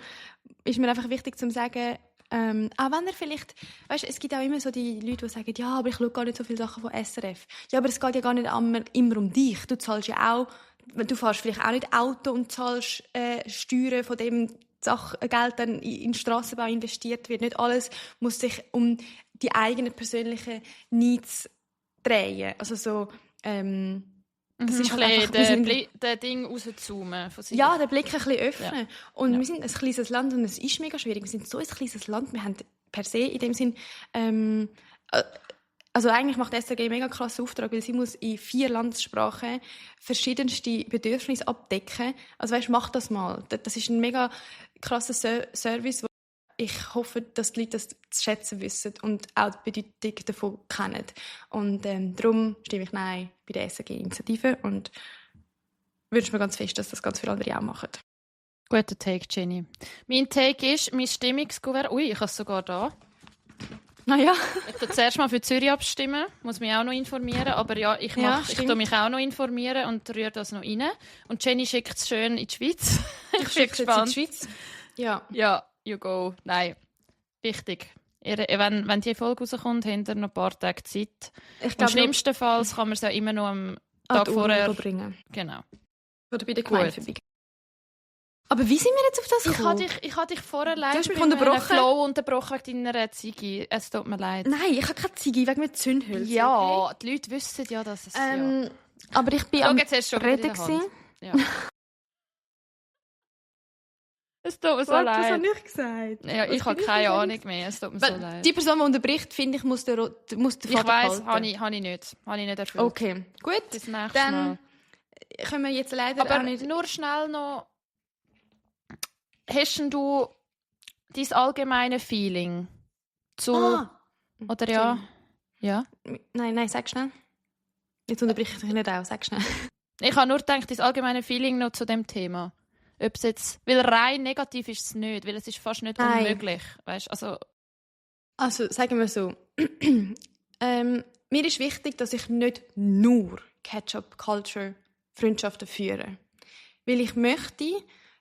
Speaker 3: ist mir einfach wichtig zu sagen, auch wenn er vielleicht, weißt, es gibt auch immer so die Leute, die sagen, ja, aber ich schaue gar nicht so viele Sachen von SRF. Ja, aber es geht ja gar nicht immer um dich. Du zahlst ja auch, du fährst vielleicht auch nicht Auto und zahlst Steuern von dem Geld dann in den Strassenbau investiert wird. Nicht alles muss sich um die eigenen persönlichen Needs drehen. Also so, das ist halt einfach,
Speaker 2: den Ding rauszoomen von sich.
Speaker 3: Ja, den Blick ein bisschen öffnen.
Speaker 2: Ja.
Speaker 3: Und wir sind ein kleines Land und es ist mega schwierig. Wir sind so ein kleines Land. Wir haben per se in dem Sinn, also eigentlich macht SRG einen mega krassen Auftrag, weil sie muss in 4 Landessprachen verschiedenste Bedürfnisse abdecken. Also weißt, mach das mal. Das ist ein mega krasser Service, wo ich hoffe, dass die Leute das zu schätzen wissen und auch die Bedeutung davon kennen. Und darum stimme ich Nein bei der SRG-Initiative und wünsche mir ganz fest, dass das ganz viele andere auch machen.
Speaker 2: Guter Take, Jenny. Mein Take ist, mein Stimmungsgouverneur... Ui, ich habe es sogar da.
Speaker 3: Naja.
Speaker 2: Ich tue zuerst mal für Zürich abstimmen, muss mich auch noch informieren, aber ja, ich tue mich auch noch informieren und rühre das noch rein. Und Jenny schickt es schön in die Schweiz. Ich bin gespannt.
Speaker 3: In die Schweiz? Ja.
Speaker 2: Ja, you go. Nein, wichtig. Wenn die Folge rauskommt, haben wir noch ein paar Tage Zeit. Im schlimmsten Fall kann man es ja immer noch am Tag vorher
Speaker 3: bringen.
Speaker 2: Genau.
Speaker 3: Oder bei der Gemeinde vorbei. Aber wie sind wir jetzt auf das gekommen?
Speaker 2: Ich habe dich vorher leider
Speaker 3: mich unterbrochen.
Speaker 2: Flow unterbrochen wegen deiner Ziege. Es tut mir leid.
Speaker 3: Nein, ich habe keine Ziege, wegen mit Zündhölzern.
Speaker 2: Ja,
Speaker 3: okay?
Speaker 2: Die Leute wissen ja, dass es...
Speaker 3: Aber ich bin am Reden.
Speaker 2: Ja. Es tut mir so leid.
Speaker 3: Was habe ich gesagt?
Speaker 2: Ja, ich habe keine Ahnung mehr. Es tut mir so leid.
Speaker 3: Die Person, die unterbricht, finde ich, muss den Faden
Speaker 2: Ich weiss,
Speaker 3: behalten.
Speaker 2: habe ich nicht. Habe ich nicht erfüllt.
Speaker 3: Okay, gut.
Speaker 2: Bis nächstes
Speaker 3: Dann
Speaker 2: Mal.
Speaker 3: können wir jetzt leider
Speaker 2: Aber
Speaker 3: auch nicht...
Speaker 2: nur schnell noch... Hast du dein allgemeine Feeling zu... Oder ja? Ja?
Speaker 3: Nein, sag schnell. Jetzt unterbreche ich dich nicht auch, sag schnell.
Speaker 2: Ich habe nur gedacht, dein allgemeine Feeling noch zu dem Thema. Ob es jetzt... Weil rein negativ ist es nicht, weil es ist fast nicht unmöglich. Weißt, also
Speaker 3: sagen wir so. Mir ist wichtig, dass ich nicht nur Catch-up-Culture-Freundschaften führe. Weil ich möchte,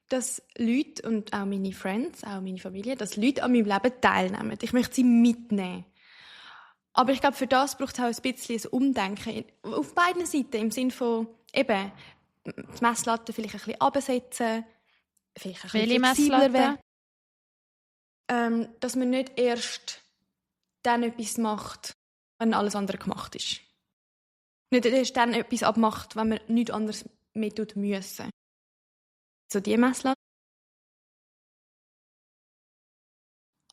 Speaker 3: dass Leute und auch meine Friends, auch meine Familie, dass Leute an meinem Leben teilnehmen. Ich möchte sie mitnehmen. Aber ich glaube, für das braucht es auch ein bisschen ein Umdenken. Auf beiden Seiten, im Sinne von eben die Messlatte vielleicht ein bisschen runtersetzen, vielleicht ein bisschen flexibler werden. Dass man nicht erst dann etwas macht, wenn alles andere gemacht ist. Nicht erst dann etwas abmacht, wenn man nichts anderes mehr tun müssen. So die Messlatte.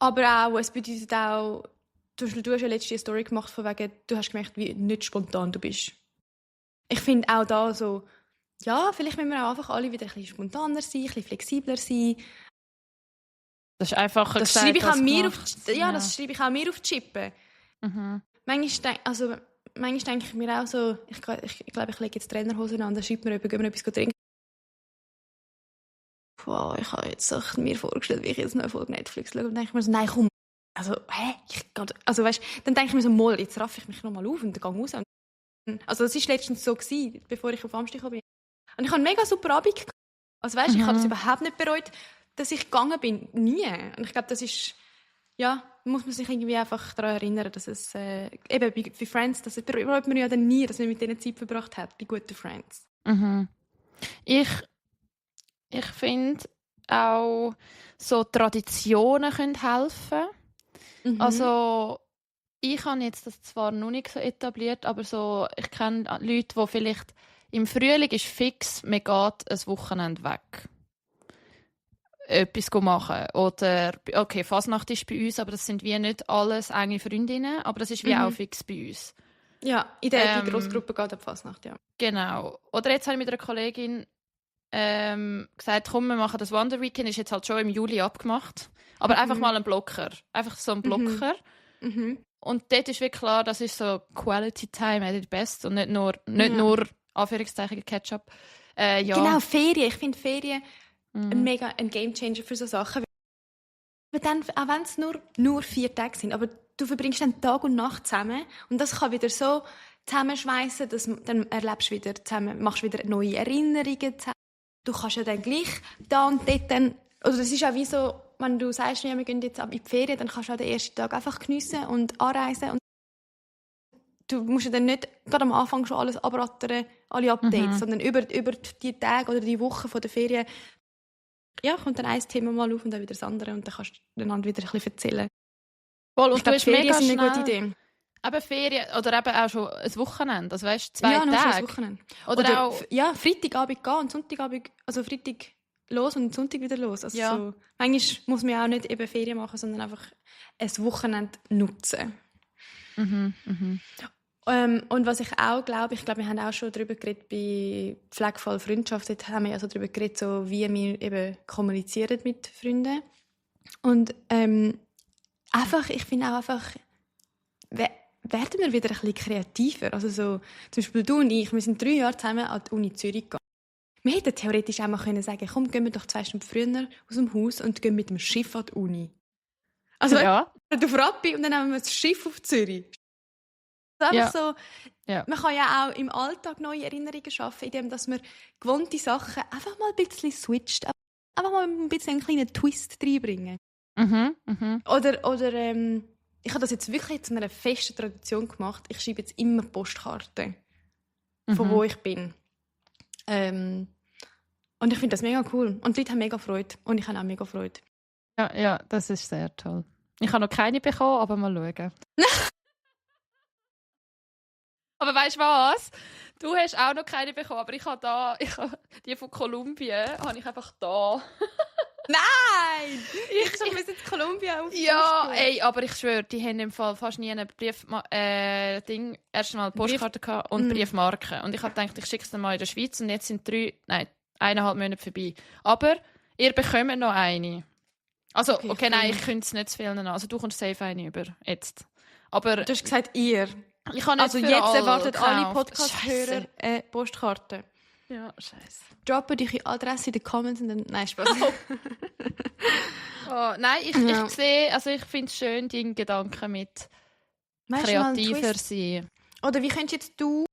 Speaker 3: Aber auch, es bedeutet auch, du hast ja letztens eine Story gemacht, von wegen, du hast gemerkt, wie nicht spontan du bist. Ich finde auch da so, ja, vielleicht müssen wir auch einfach alle wieder ein bisschen spontaner sein, ein bisschen flexibler sein.
Speaker 2: Das ist einfacher
Speaker 3: das
Speaker 2: gesagt,
Speaker 3: schreibe ich auch mir
Speaker 2: das
Speaker 3: schreibe ich auch mir auf die Chippe.
Speaker 2: Mhm.
Speaker 3: Manchmal denke ich mir auch so, ich glaube, ich lege jetzt Trainerhosen an, dann schreibt mir jemand, gehen wir etwas trinken. Wow, ich habe jetzt mir vorgestellt, wie ich jetzt eine Folge Netflix schaue und denke mir so, nein, komm. Also, weißt, dann denke ich mir so, moll, jetzt raff ich mich noch mal auf und gehe raus. Also das war letztens so, bevor ich auf Amsterdam kam. Und ich habe einen mega super Abend gehabt. Also weißt, ich habe das überhaupt nicht bereut, dass ich gegangen bin. Nie. Und ich glaube, das ist, ja, muss man sich irgendwie einfach daran erinnern, dass es, eben bei Friends, das bereut man ja dann nie, dass man mit denen Zeit verbracht hat, bei guten Friends.
Speaker 2: Mhm. Ich finde auch, so Traditionen können helfen.
Speaker 3: Mhm.
Speaker 2: Also, ich habe jetzt das zwar noch nicht so etabliert, aber so, ich kenne Leute, die vielleicht im Frühling ist fix, man geht ein Wochenende weg. Etwas machen. Oder, okay, Fasnacht ist bei uns, aber das sind wie nicht alles enge Freundinnen, aber das ist wie auch fix bei uns.
Speaker 3: Ja, in der Grossgruppe geht ab Fasnacht, ja.
Speaker 2: Genau. Oder jetzt habe ich mit einer Kollegin gesagt, komm, wir machen das Wander Weekend, ist jetzt halt schon im Juli abgemacht. Aber einfach mal ein Blocker. Einfach so ein Blocker. Und dort ist wirklich klar, das ist so Quality Time at its best und nicht nur Anführungszeichen Ketchup. Ja.
Speaker 3: Genau, Ferien. Ich finde Ferien
Speaker 2: Mhm.
Speaker 3: mega ein Gamechanger für so Sachen. Weil dann, auch wenn es nur 4 Tage sind, aber du verbringst dann Tag und Nacht zusammen und das kann wieder so zusammenschweissen, dass dann erlebst du wieder zusammen, machst wieder neue Erinnerungen zusammen. Du kannst ja dann gleich da und dort dann, oder das ist auch wie so, wenn du sagst, ja, wir gehen jetzt in die Ferien, dann kannst du auch den ersten Tag einfach geniessen und anreisen und du musst ja dann nicht gerade am Anfang schon alles abrattern, alle Updates, sondern über die Tage oder die Wochen von der Ferien, ja, kommt dann ein Thema mal auf und dann wieder das andere und dann kannst du einander wieder ein bisschen erzählen.
Speaker 2: Voll, und
Speaker 3: Ich glaube,
Speaker 2: du hast mega
Speaker 3: Ferien sind eine
Speaker 2: schnell...
Speaker 3: gute Idee.
Speaker 2: Eben Ferien, oder eben auch schon ein Wochenende, also weißt du, 2
Speaker 3: Ja, nur für das
Speaker 2: Tage.
Speaker 3: Wochenende.
Speaker 2: Oder auch...
Speaker 3: Ja, Freitagabend gehen und Sonntagabend, also Freitag los und Sonntag wieder los. Also
Speaker 2: Ja.
Speaker 3: so, manchmal muss man ja auch nicht eben Ferien machen, sondern einfach ein Wochenende nutzen. Und was ich auch glaube, wir haben auch schon darüber geredet bei Pflegevoll Freundschaft, dort haben wir ja so darüber geredet, so wie wir eben kommunizieren mit Freunden. Und einfach, ich finde auch einfach, werden wir wieder ein bisschen kreativer. Also so, zum Beispiel du und ich, wir sind 3 Jahre zusammen an die Uni Zürich gegangen. Wir hätten theoretisch auch mal können sagen, komm, gehen wir doch 2 Stunden früher aus dem Haus und gehen mit dem Schiff an die Uni. Also
Speaker 2: Ja.
Speaker 3: auf Rappi und dann nehmen wir das Schiff auf Zürich. Also einfach so,
Speaker 2: Ja.
Speaker 3: man kann ja auch im Alltag neue Erinnerungen schaffen, indem dass man gewohnte Sachen einfach mal ein bisschen switcht. Einfach mal ein bisschen einen kleinen Twist reinbringen. Oder ich habe das jetzt wirklich zu einer festen Tradition gemacht. Ich schreibe jetzt immer Postkarten, von wo ich bin. Und ich finde das mega cool. Und die Leute haben mega Freude. Und ich habe auch mega Freude.
Speaker 2: Ja, das ist sehr toll. Ich habe noch keine bekommen, aber mal schauen. Aber weißt du was? Du hast auch noch keine bekommen, aber ich habe die von Kolumbien, habe ich einfach da.
Speaker 3: Nein! Ich muss jetzt Kolumbien auf.
Speaker 2: Ja, ey, aber ich schwöre, die haben im Fall fast nie einen erstmal Postkarte gehabt und Briefmarken. Und ich habe gedacht, ich schicke es dann mal in der Schweiz und jetzt sind 1,5 Monate vorbei. Aber ihr bekommt noch eine. Also, okay, nein, ich könnte es nicht zu viel nehmen. Also du kommst safe eine über, jetzt. Aber
Speaker 3: Du hast gesagt, ihr.
Speaker 2: ich habe nicht
Speaker 3: Also
Speaker 2: für
Speaker 3: jetzt
Speaker 2: alle
Speaker 3: erwartet alle
Speaker 2: gekauft.
Speaker 3: Podcast-Hörer
Speaker 2: Scheisse.
Speaker 3: Postkarten.
Speaker 2: Ja, scheiße.
Speaker 3: Droppen eure Adresse in die Comments und dann... Nein, Spaß.
Speaker 2: Oh, nein, ich sehe, also ich finde es schön, die Gedanken mit
Speaker 3: Weißt du, mal einen
Speaker 2: kreativer
Speaker 3: Twist?
Speaker 2: sein.
Speaker 3: Oder wie könntest jetzt du...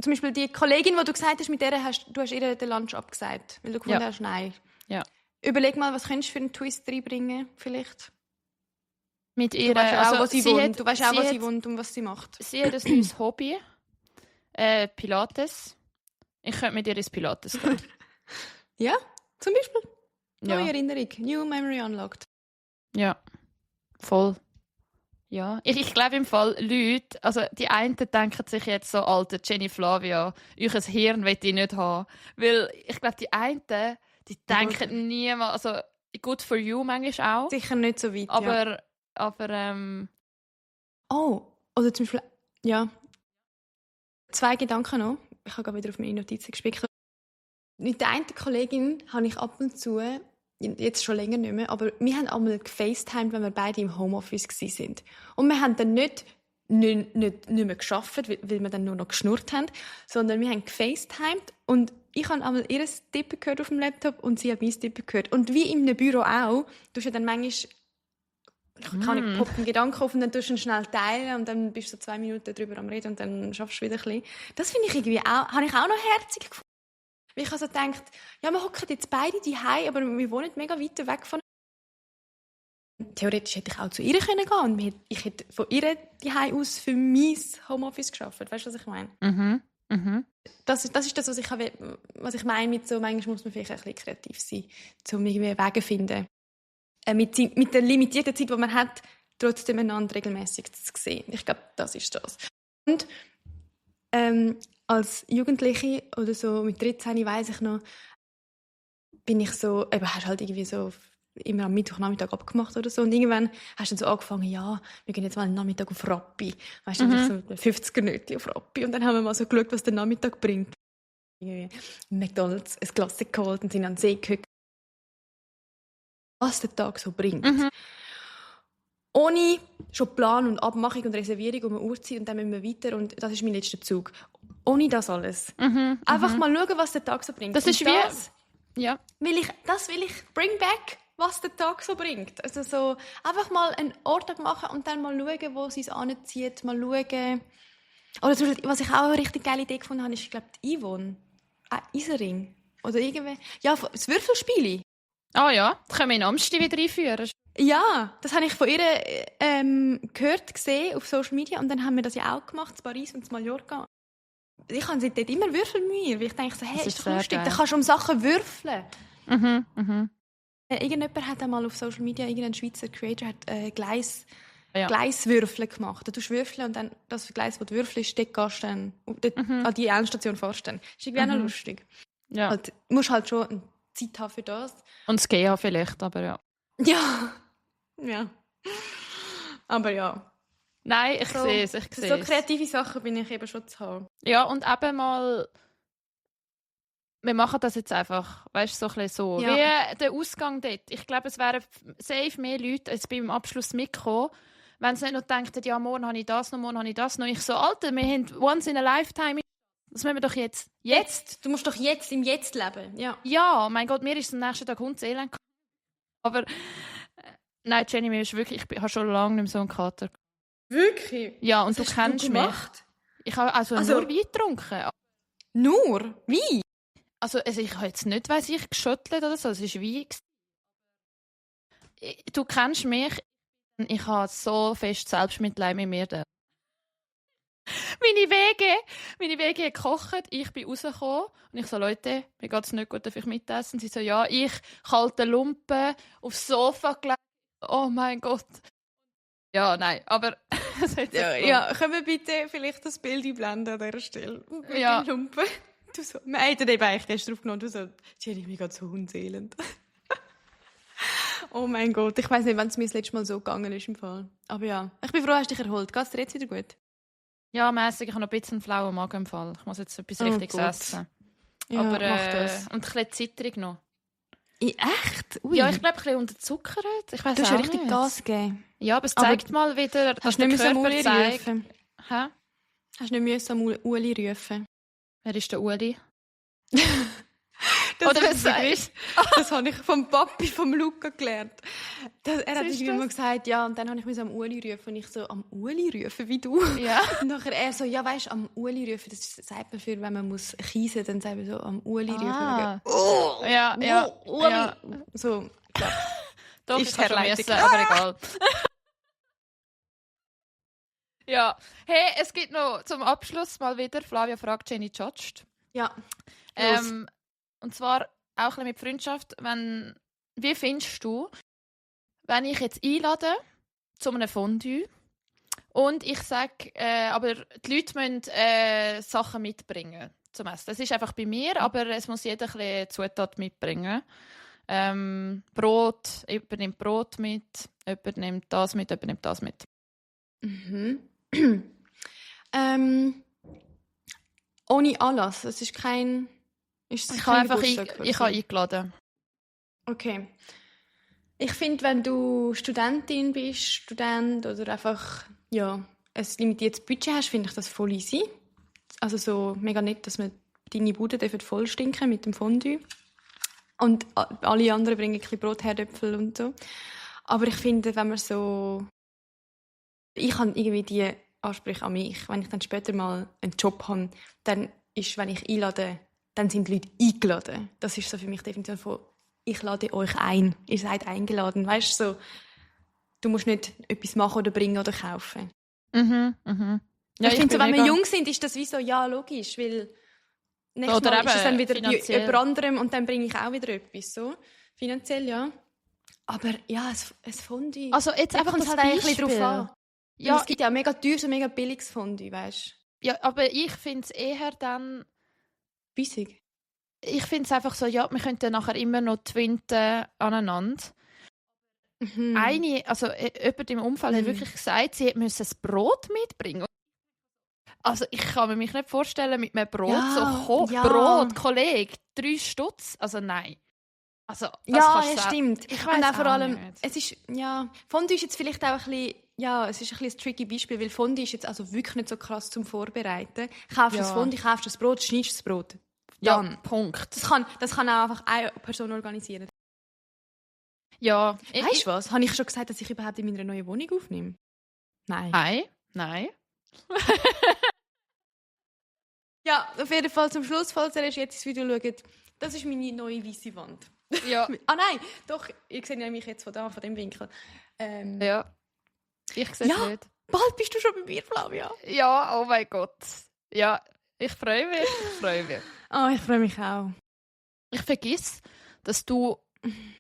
Speaker 3: Zum Beispiel die Kollegin, die du gesagt hast, mit der hast du ihr den Lunch abgesagt, weil du gefunden hast, nein.
Speaker 2: Ja.
Speaker 3: Überleg mal, was könntest du für einen Twist reinbringen, vielleicht?
Speaker 2: Mit
Speaker 3: Du
Speaker 2: ihrer,
Speaker 3: weißt auch,
Speaker 2: also
Speaker 3: was sie
Speaker 2: sie
Speaker 3: wohnt.
Speaker 2: hat-
Speaker 3: Du weißt auch,
Speaker 2: sie
Speaker 3: was sie
Speaker 2: hat-
Speaker 3: wohnt und was sie macht.
Speaker 2: Sie hat ein neues Hobby. Pilates. Ich könnte mit ihr ins Pilates gehen.
Speaker 3: Ja, zum Beispiel.
Speaker 2: Ja.
Speaker 3: Neue Erinnerung. New Memory Unlocked.
Speaker 2: Ja, voll. Ja, ich glaube im Fall Leute, also die einen denken sich jetzt so, alte Jenny Flavia, euch ein Hirn will ich nicht haben. Weil ich glaube, die einen, die denken niemals, also good for you manchmal auch,
Speaker 3: Sicher nicht so weit, ja.
Speaker 2: aber
Speaker 3: Oh, oder zum Beispiel, ja. 2 Gedanken noch. Ich habe gerade wieder auf meine Notizen gespickt. Mit der einen Kollegin habe ich ab und zu, jetzt schon länger nicht mehr, aber wir haben einmal gefacetimed, wenn wir beide im Homeoffice waren. Und wir haben dann nicht mehr gearbeitet, weil wir dann nur noch geschnurrt haben, sondern wir haben gefacetimed und ich habe einmal ihr Tippen gehört auf dem Laptop und sie hat mein Tippen gehört. Und wie in einem Büro auch, du hast ja dann manchmal poppt einen Gedanken auf und dann tust du ihn schnell teilen und dann bist du so 2 Minuten drüber am Reden und dann schaffst du wieder ein bisschen. Das finde ich irgendwie auch, habe ich auch noch herzig gefunden. Weil ich also gedacht, ja, wir hocken jetzt beide daheim, aber wir wohnen mega weit weg von. Theoretisch hätte ich auch zu ihr gehen können und ich hätte von ihr daheim aus für mein Homeoffice gearbeitet. Weißt du, was ich meine? Das ist das, was ich meine mit so, manchmal muss man vielleicht ein bisschen kreativ sein, um irgendwie Wege zu finden. Mit der limitierten Zeit, die man hat, trotzdem einander regelmäßig zu sehen. Ich glaube, das ist das. Und als Jugendliche oder so mit 13 weiss ich noch, bin ich so, hast halt irgendwie so immer am Mittwochnachmittag abgemacht oder so und irgendwann hast du dann so angefangen, ja, wir gehen jetzt mal einen Nachmittag auf Rappi. Weißt du, so 50er-Nötchen auf Rappi und dann haben wir mal so geschaut, was der Nachmittag bringt. Irgendwie McDonald's ein Glas geholt und sind an den See gehockt. Was der Tag so bringt. ohne schon Plan und Abmachung und Reservierung um eine Uhrzeit und dann müssen wir weiter und das ist mein letzter Zug. Ohne das alles. Einfach mal schauen, was der Tag so bringt.
Speaker 2: Das
Speaker 3: und
Speaker 2: ist wie... Ja.
Speaker 3: will ich bring back, was der Tag so bringt. Also so einfach mal einen Ortag machen und dann mal schauen, wo sie es anzieht, mal schauen. Oder zum Beispiel, was ich auch eine richtig geile Idee gefunden habe, ist, ich glaube, die Yvonne. Isering. Oder irgendwie. Ja, das Würfelspiel.
Speaker 2: Ah ja, das können wir in Amsti wieder einführen.
Speaker 3: Ja, das habe ich von ihr gehört, gesehen auf Social Media und dann haben wir das ja auch gemacht, in Paris und in Mallorca. Ich habe dort immer Würfelmühe, weil ich denke so, hey,
Speaker 2: Das
Speaker 3: ist
Speaker 2: ist
Speaker 3: doch
Speaker 2: sehr
Speaker 3: lustig,
Speaker 2: geil.
Speaker 3: da kannst du um Sachen würfeln.
Speaker 2: Mhm.
Speaker 3: Irgendjemand hat einmal auf Social Media, irgendein Schweizer Creator hat
Speaker 2: Ja.
Speaker 3: Gleiswürfeln gemacht. Du tust würfeln und dann das Gleis, das du würfelst, dort gehst du dann dort an die Endstation vorstellen. Das ist irgendwie auch noch lustig.
Speaker 2: Ja.
Speaker 3: Halt, du musst halt schon eine Zeit haben für das.
Speaker 2: Und das GH vielleicht, aber ja.
Speaker 3: Ja. Ja. Aber ja.
Speaker 2: Nein, ich
Speaker 3: So,
Speaker 2: sehe es,
Speaker 3: so kreative Sachen bin ich eben schon zu haben.
Speaker 2: Ja, und eben mal... Wir machen das jetzt einfach, weißt du, so ein bisschen so.
Speaker 3: Ja.
Speaker 2: Wie der Ausgang dort. Ich glaube, es wären safe mehr Leute als beim Abschluss mitgekommen, wenn sie nicht noch denken, ja, morgen habe ich das noch, morgen habe ich das noch. Ich so, Alter, wir haben once in a lifetime. Das müssen wir doch jetzt.
Speaker 3: Jetzt? Du musst doch jetzt im Jetzt leben. Ja.
Speaker 2: Ja, mein Gott, mir ist es am nächsten Tag Hundselend. Aber nein, Jenny, mir ist wirklich, ich habe schon lange nicht mehr so einen Kater.
Speaker 3: Wirklich?
Speaker 2: Ja, und
Speaker 3: Was
Speaker 2: du
Speaker 3: hast
Speaker 2: kennst mich.
Speaker 3: gemacht?
Speaker 2: Ich habe also
Speaker 3: Also-
Speaker 2: nur Wein getrunken.
Speaker 3: Nur? Wie?
Speaker 2: Also ich habe jetzt nicht, weiss ich, geschüttelt oder so. Es war Wein. Du kennst mich. Ich habe so fest Selbstmitleid mit mir. Meine Wege gekocht, ich bin rausgekommen und ich so, Leute, mir geht es nicht gut, darf ich mitessen? Sie so, ja, ich, kalte Lumpen, aufs Sofa gelegt. Oh mein Gott. Ja, nein, aber es hat sich gelohnt.
Speaker 3: Ja, können wir bitte vielleicht das Bild einblenden an dieser Stelle? Mit
Speaker 2: Ja.
Speaker 3: den Lumpen. Du so, wir haben den eben eigentlich gestern aufgenommen. Du so, Jenny, mir geht so hundseelend. Oh mein Gott, ich weiss nicht, wann es mir das letzte Mal so gegangen ist im Fall. Aber ja, ich bin froh, hast du dich erholt. Geht es dir jetzt wieder gut?
Speaker 2: Ja, mässig, ich habe noch ein bisschen einen flauen Magen im Fall. Ich muss jetzt etwas Richtiges
Speaker 3: gut.
Speaker 2: essen.
Speaker 3: Ja,
Speaker 2: Aber,
Speaker 3: mach das.
Speaker 2: Und ein bisschen zitterig noch.
Speaker 3: Echt? Ui.
Speaker 2: Ja, ich glaube, ein bisschen unterzuckert. Ich weiss
Speaker 3: du hast
Speaker 2: auch
Speaker 3: ja richtig
Speaker 2: nicht.
Speaker 3: Gas gegeben.
Speaker 2: Ja, aber es
Speaker 3: Aber
Speaker 2: zeigt mal wieder, dass
Speaker 3: Hast du
Speaker 2: der
Speaker 3: nicht mehr am
Speaker 2: Körper
Speaker 3: Uli
Speaker 2: zeigt...
Speaker 3: rufen?
Speaker 2: Hä?
Speaker 3: Hast du nicht am Uli rufen?
Speaker 2: Wer ist der Uli?
Speaker 3: Das
Speaker 2: Oder
Speaker 3: ist
Speaker 2: was
Speaker 3: ein
Speaker 2: sagst
Speaker 3: Das habe ich vom Papi, vom Luca gelernt. Er hat
Speaker 2: ist
Speaker 3: irgendwie
Speaker 2: das?
Speaker 3: immer gesagt, ja, und dann habe ich am Uli rufen. Und ich so, am Uli rufen, wie du?
Speaker 2: Ja.
Speaker 3: Und nachher er so, ja, weißt du, am Uli rufen, das sagt man für, wenn man muss kiesen, dann sagt man so, am Uli rufen.
Speaker 2: Ah.
Speaker 3: Oh,
Speaker 2: Ja, ja.
Speaker 3: Uli.
Speaker 2: Ja.
Speaker 3: So, ja.
Speaker 2: Doch,
Speaker 3: Ist
Speaker 2: ich kann schon
Speaker 3: Herleitung.
Speaker 2: messen, aber egal. Ja. Hey, es gibt noch zum Abschluss mal wieder, Flavia fragt, Jenny judged.
Speaker 3: Ja.
Speaker 2: Und zwar auch ein bisschen mit Freundschaft. Wie findest du, wenn ich jetzt einlade zu einem Fondue und ich sage, aber die Leute müssen Sachen mitbringen zum Essen. Das ist einfach bei mir, aber es muss jeder ein bisschen Zutat mitbringen. Brot, jemand nimmt Brot mit, jemand nimmt das mit, jemand nimmt das mit.
Speaker 3: Mhm. Ohne Anlass. Es ist kein... Ist es
Speaker 2: Ich
Speaker 3: kein
Speaker 2: habe einfach
Speaker 3: Geburtstag oder
Speaker 2: ich
Speaker 3: so?
Speaker 2: habe eingeladen.
Speaker 3: Okay. Ich finde, wenn du Studentin bist, Student oder einfach ja, ein limitiertes Budget hast, finde ich das voll easy. Also so mega nett, dass man deine Bude voll stinken mit dem Fondue. Und alle anderen bringen ein bisschen Brot, Herdöpfel und so. Aber ich finde, wenn man so... Ich habe irgendwie die Ansprüche an mich. Wenn ich dann später mal einen Job habe, dann ist, wenn ich einlade, dann sind die Leute eingeladen. Das ist so für mich die Definition von ich lade euch ein. Ihr seid eingeladen. Weißt du, so, du musst nicht etwas machen oder bringen oder kaufen.
Speaker 2: Mhm, mhm. Ja,
Speaker 3: ich finde, so,
Speaker 2: bin
Speaker 3: wenn wir
Speaker 2: mega-
Speaker 3: jung sind, ist das wie so, ja, logisch, weil nächstes
Speaker 2: Oder
Speaker 3: Mal
Speaker 2: eben
Speaker 3: ist es dann wieder
Speaker 2: finanziell.
Speaker 3: jemand anderem und dann bringe ich auch wieder etwas. So. Finanziell, ja. Aber ja, es Fondue.
Speaker 2: Also jetzt
Speaker 3: da
Speaker 2: einfach
Speaker 3: kommt
Speaker 2: das
Speaker 3: es halt eigentlich
Speaker 2: Beispiel.
Speaker 3: drauf an.
Speaker 2: Ja,
Speaker 3: Es gibt ja mega teures und mega billiges Fondue, weißt du.
Speaker 2: ja, aber ich finde es eher dann...
Speaker 3: Bissig.
Speaker 2: Ich finde es einfach so, ja, wir könnten nachher immer noch twinten aneinander.
Speaker 3: Mhm.
Speaker 2: Jemand im Umfall hat wirklich gesagt, sie müsse das Brot mitbringen. Also ich kann mir mich nicht vorstellen, mit einem Brot
Speaker 3: Ja,
Speaker 2: so
Speaker 3: ja.
Speaker 2: Brot, Kollege, 3 Stutz. Also nein. Also, das
Speaker 3: Ja,
Speaker 2: kannst du sagen.
Speaker 3: stimmt.
Speaker 2: Ich
Speaker 3: Und
Speaker 2: weiss
Speaker 3: auch vor
Speaker 2: auch
Speaker 3: allem,
Speaker 2: nicht.
Speaker 3: es ist, ja, Fondue ist jetzt vielleicht auch ein bisschen, ja, es ist ein bisschen ein tricky Beispiel, weil Fondue ist jetzt also wirklich nicht so krass zum Vorbereiten. Kaufst
Speaker 2: Ja.
Speaker 3: das Fondue, kaufst das Brot, schneidest das Brot.
Speaker 2: Ja,
Speaker 3: Dann.
Speaker 2: Punkt.
Speaker 3: Das kann auch einfach eine Person organisieren.
Speaker 2: Ja.
Speaker 3: Weißt du was? Habe ich schon gesagt, dass ich überhaupt in meiner neuen Wohnung aufnehme? Nein.
Speaker 2: Nein.
Speaker 3: Ja, auf jeden Fall zum Schluss, falls ihr erst jetzt das Video schaut, das ist meine neue weiße Wand.
Speaker 2: Ja.
Speaker 3: Nein, doch, ihr seht ja mich jetzt von dem Winkel.
Speaker 2: Ja. Ich sehe es
Speaker 3: Ja.
Speaker 2: nicht.
Speaker 3: Bald bist du schon bei mir, Flavia.
Speaker 2: Ja, oh mein Gott. Ja, ich freue mich.
Speaker 3: Oh, ich freue mich auch.
Speaker 2: Ich vergiss, dass du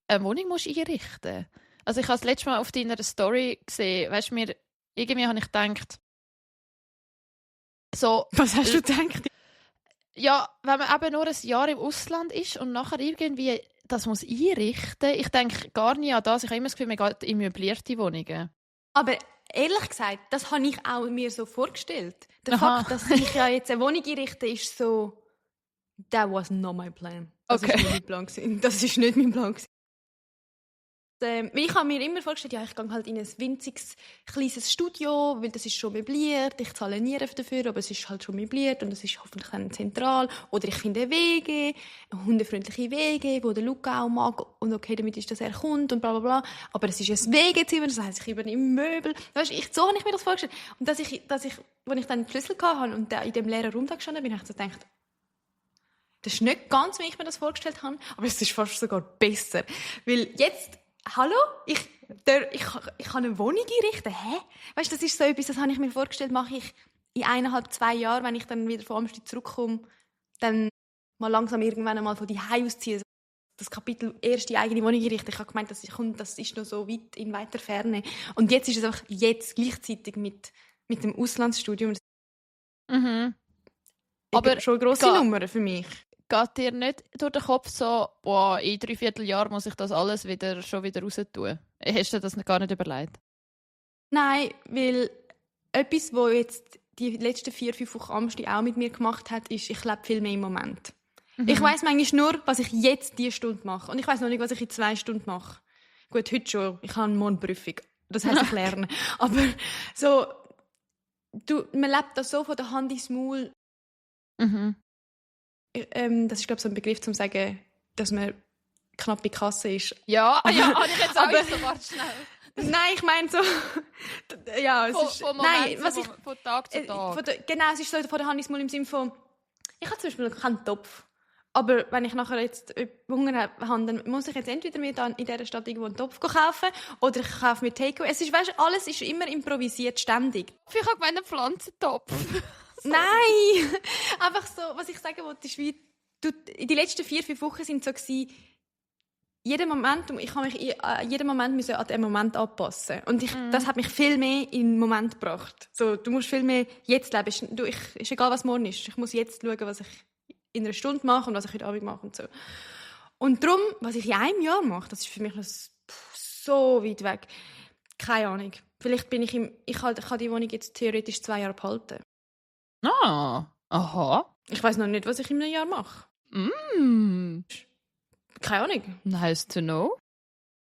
Speaker 2: eine Wohnung musst einrichten musst. Also ich habe das letzte Mal auf deiner Story gesehen, weißt du, irgendwie habe ich gedacht, so,
Speaker 3: Was hast du gedacht?
Speaker 2: ja, wenn man eben nur ein Jahr im Ausland ist und nachher irgendwie das muss einrichten, ich denke gar nicht an das. Ich habe immer das Gefühl, man geht in möblierte Wohnungen.
Speaker 3: Aber ehrlich gesagt, das habe ich auch mir so vorgestellt. Der
Speaker 2: Aha.
Speaker 3: Fakt, dass ich ja jetzt eine Wohnung einrichte, ist so... That was not my plan. Das
Speaker 2: Okay.
Speaker 3: ist nicht mein Plan gewesen. Das ist nicht mein Plan gewesen. Ich habe mir immer vorgestellt, ja, ich gehe halt in ein winziges, kleines Studio, weil das ist schon möbliert. Ich zahle nie dafür, aber es ist halt schon möbliert und es ist hoffentlich dann zentral. Oder ich finde eine WG, eine hundefreundliche WG, wo der Luca auch mag. Und okay, damit ist, dass er kommt und bla bla bla. Aber es ist ein WG-Zimmer, das heisst, ich übernehme Möbel. Weißt, so habe ich mir das vorgestellt. Und als ich dann den Schlüssel hatte und in dem leeren Raum da gestanden bin, habe ich so gedacht, das ist nicht ganz, wie ich mir das vorgestellt habe, aber es ist fast sogar besser. Weil jetzt, hallo, ich kann eine Wohnung einrichten, hä? Weißt du, das ist so etwas, das habe ich mir vorgestellt, mache ich in 1,5-2 Jahren, wenn ich dann wieder von Amsterdam zurückkomme, dann mal langsam irgendwann einmal von die ausziehen. Das Kapitel erste eigene Wohnung einrichten. Ich habe gemeint, das ist noch so weit in weiter Ferne. Und jetzt ist es einfach gleichzeitig mit dem Auslandsstudium.
Speaker 2: Mhm. Aber
Speaker 3: schon eine grosse Nummer für mich.
Speaker 2: Geht dir nicht durch den Kopf so, boah, in 3/4 Jahr muss ich das alles schon wieder raus tun? Hast du das gar nicht überlegt?
Speaker 3: Nein, weil etwas, was jetzt die letzten 4-5 Wochen Amsti auch mit mir gemacht hat, ist, ich lebe viel mehr im Moment. Ich weiss manchmal nur, was ich jetzt diese Stunde mache. Und ich weiss noch nicht, was ich in 2 Stunden mache. Gut, heute schon. Ich habe morgen Prüfung. Das heisst, ich lerne. Aber so, man lebt das so von der Hand ins Maul.
Speaker 2: Mhm.
Speaker 3: Das ist, glaube ich, so ein Begriff, um zu sagen, dass man knapp bei Kasse ist.
Speaker 2: Ja, habe ich jetzt auch
Speaker 3: aber-
Speaker 2: so, warte schnell.
Speaker 3: Nein, ich meine so... ja, es ist...
Speaker 2: Von
Speaker 3: nein, was ich...
Speaker 2: von Tag zu Tag.
Speaker 3: Genau, es ist so von der Hand ins Maul im Sinne von... Ich habe zum Beispiel keinen Topf. Aber wenn ich nachher jetzt Hunger habe, dann muss ich jetzt entweder mir dann in dieser Stadt irgendwo einen Topf kaufen oder ich kaufe mir Takeaway. Es ist, weißt du, alles ist immer improvisiert, ständig.
Speaker 2: Ich habe gemeint, einen Pflanzentopf.
Speaker 3: Nein! Einfach so, was ich sagen wollte, ist wie... Die letzten 4-5 Wochen sind so gewesen, jeden Moment, ich habe mich jeden Moment müssen an den Moment anpassen. Und das hat mich viel mehr in den Moment gebracht. So, du musst viel mehr jetzt leben. Ist egal, was morgen ist. Ich muss jetzt schauen, was ich in einer Stunde mache und was ich heute Abend mache und so. Und darum, was ich in einem Jahr mache, das ist für mich noch so weit weg. Keine Ahnung. Vielleicht bin ich kann die Wohnung jetzt theoretisch 2 Jahre behalten.
Speaker 2: Ah, aha.
Speaker 3: Ich weiß noch nicht, was ich in einem Jahr mache. Keine Ahnung.
Speaker 2: Nice to know.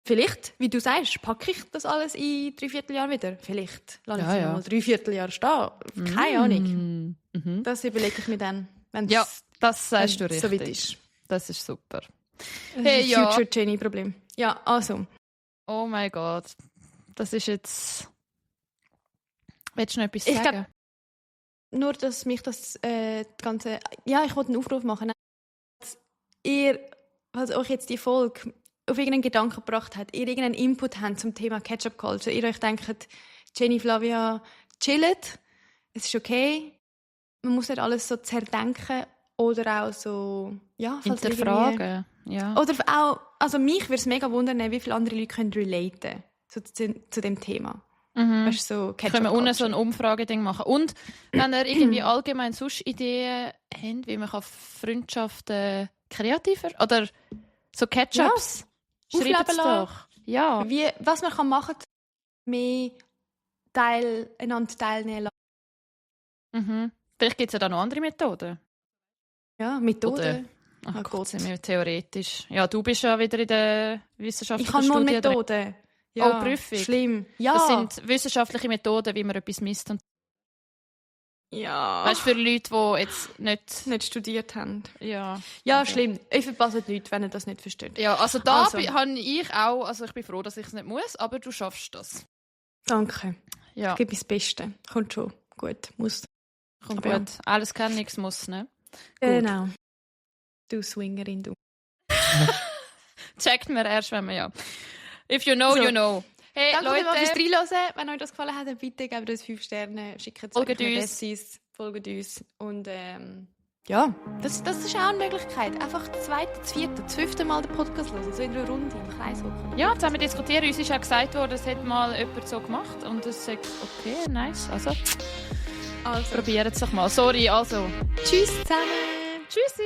Speaker 3: Vielleicht, wie du sagst, packe ich das alles in 3/4 Jahr wieder. Vielleicht lasse ich
Speaker 2: Ja,
Speaker 3: es
Speaker 2: ja.
Speaker 3: mal 3/4 Jahre stehen. Keine Ahnung.
Speaker 2: Mhm.
Speaker 3: Das überlege ich mir dann, wenn
Speaker 2: Ja,
Speaker 3: es
Speaker 2: das sagst du richtig.
Speaker 3: so weit ist.
Speaker 2: Das ist super.
Speaker 3: Das
Speaker 2: Hey,
Speaker 3: ist
Speaker 2: ja.
Speaker 3: ein Future Jenny-Problem. Ja, also.
Speaker 2: Oh mein Gott. Das ist jetzt... Willst du noch etwas
Speaker 3: Ich
Speaker 2: sagen?
Speaker 3: Nur, dass mich das Ganze... Ja, ich wollte einen Aufruf machen. Dass ihr, was euch jetzt die Folge auf irgendeinen Gedanken gebracht hat, ihr irgendeinen Input habt zum Thema Ketchup Culture, ihr euch denkt, Jenny, Flavia, chillt, es ist okay, man muss nicht alles so zerdenken oder auch so... Ja, falls irgendwie-
Speaker 2: Hinterfragen. Ja.
Speaker 3: Oder auch... Also mich würde es mega wundern, wie viele andere Leute können relaten so zu dem Thema. Weißt du, so
Speaker 2: Können wir unten so
Speaker 3: Culture.
Speaker 2: ein Umfrageding machen. Und wenn ihr irgendwie allgemein sonst Ideen habt, wie man Freundschaften kreativer oder so Ketchups, schreibt es
Speaker 3: aufleben lassen.
Speaker 2: doch. Ja.
Speaker 3: Was man machen kann, mehr einander teilnehmen lassen.
Speaker 2: Mhm. Vielleicht gibt es ja da noch andere Methoden.
Speaker 3: Ja, Methoden.
Speaker 2: Ach
Speaker 3: Oh
Speaker 2: Gott,
Speaker 3: Gott.
Speaker 2: sind wir theoretisch. Ja, du bist ja wieder in der wissenschaftlichen
Speaker 3: Ich habe nur
Speaker 2: Studie drin.
Speaker 3: Methoden.
Speaker 2: Oh, Prüfung.
Speaker 3: Schlimm. Ja.
Speaker 2: Das sind wissenschaftliche Methoden, wie man etwas misst. Und
Speaker 3: ja.
Speaker 2: weißt, für Leute, die jetzt
Speaker 3: nicht studiert haben.
Speaker 2: Ja,
Speaker 3: Ja,
Speaker 2: okay.
Speaker 3: schlimm. Ich verpasse die Leute, wenn ihr das nicht versteht.
Speaker 2: Ja, also da
Speaker 3: Also.
Speaker 2: habe ich auch, also ich bin froh, dass ich es nicht muss, aber du schaffst das.
Speaker 3: Danke.
Speaker 2: Ja,
Speaker 3: Ich gebe das Beste. Kommt schon. Gut. Muss.
Speaker 2: kommt
Speaker 3: aber
Speaker 2: gut. Alles kann, nichts muss, ne?
Speaker 3: Genau. Du Swingerin, du.
Speaker 2: Checkt man erst, wenn man ja. If you know,
Speaker 3: So.
Speaker 2: you know. Hey,
Speaker 3: Danke Leute, fürs
Speaker 2: Leute,
Speaker 3: Reinhören. Wenn euch das gefallen hat, bitte gebt uns 5 Sterne, schickt es
Speaker 2: Folgt
Speaker 3: euren
Speaker 2: uns.
Speaker 3: Bessis, folgt uns. Und ja, das ist auch eine Möglichkeit. Einfach das 2., das 4., das 5. Mal den Podcast hören. So in einer Runde im Kreis hocken.
Speaker 2: ja, zusammen diskutieren. Uns ist auch gesagt worden, es hat mal jemand so gemacht. Und das sagt, okay, nice. Also,
Speaker 3: Also,
Speaker 2: probiert es doch mal. Sorry, also.
Speaker 3: tschüss zusammen.
Speaker 2: Tschüssi.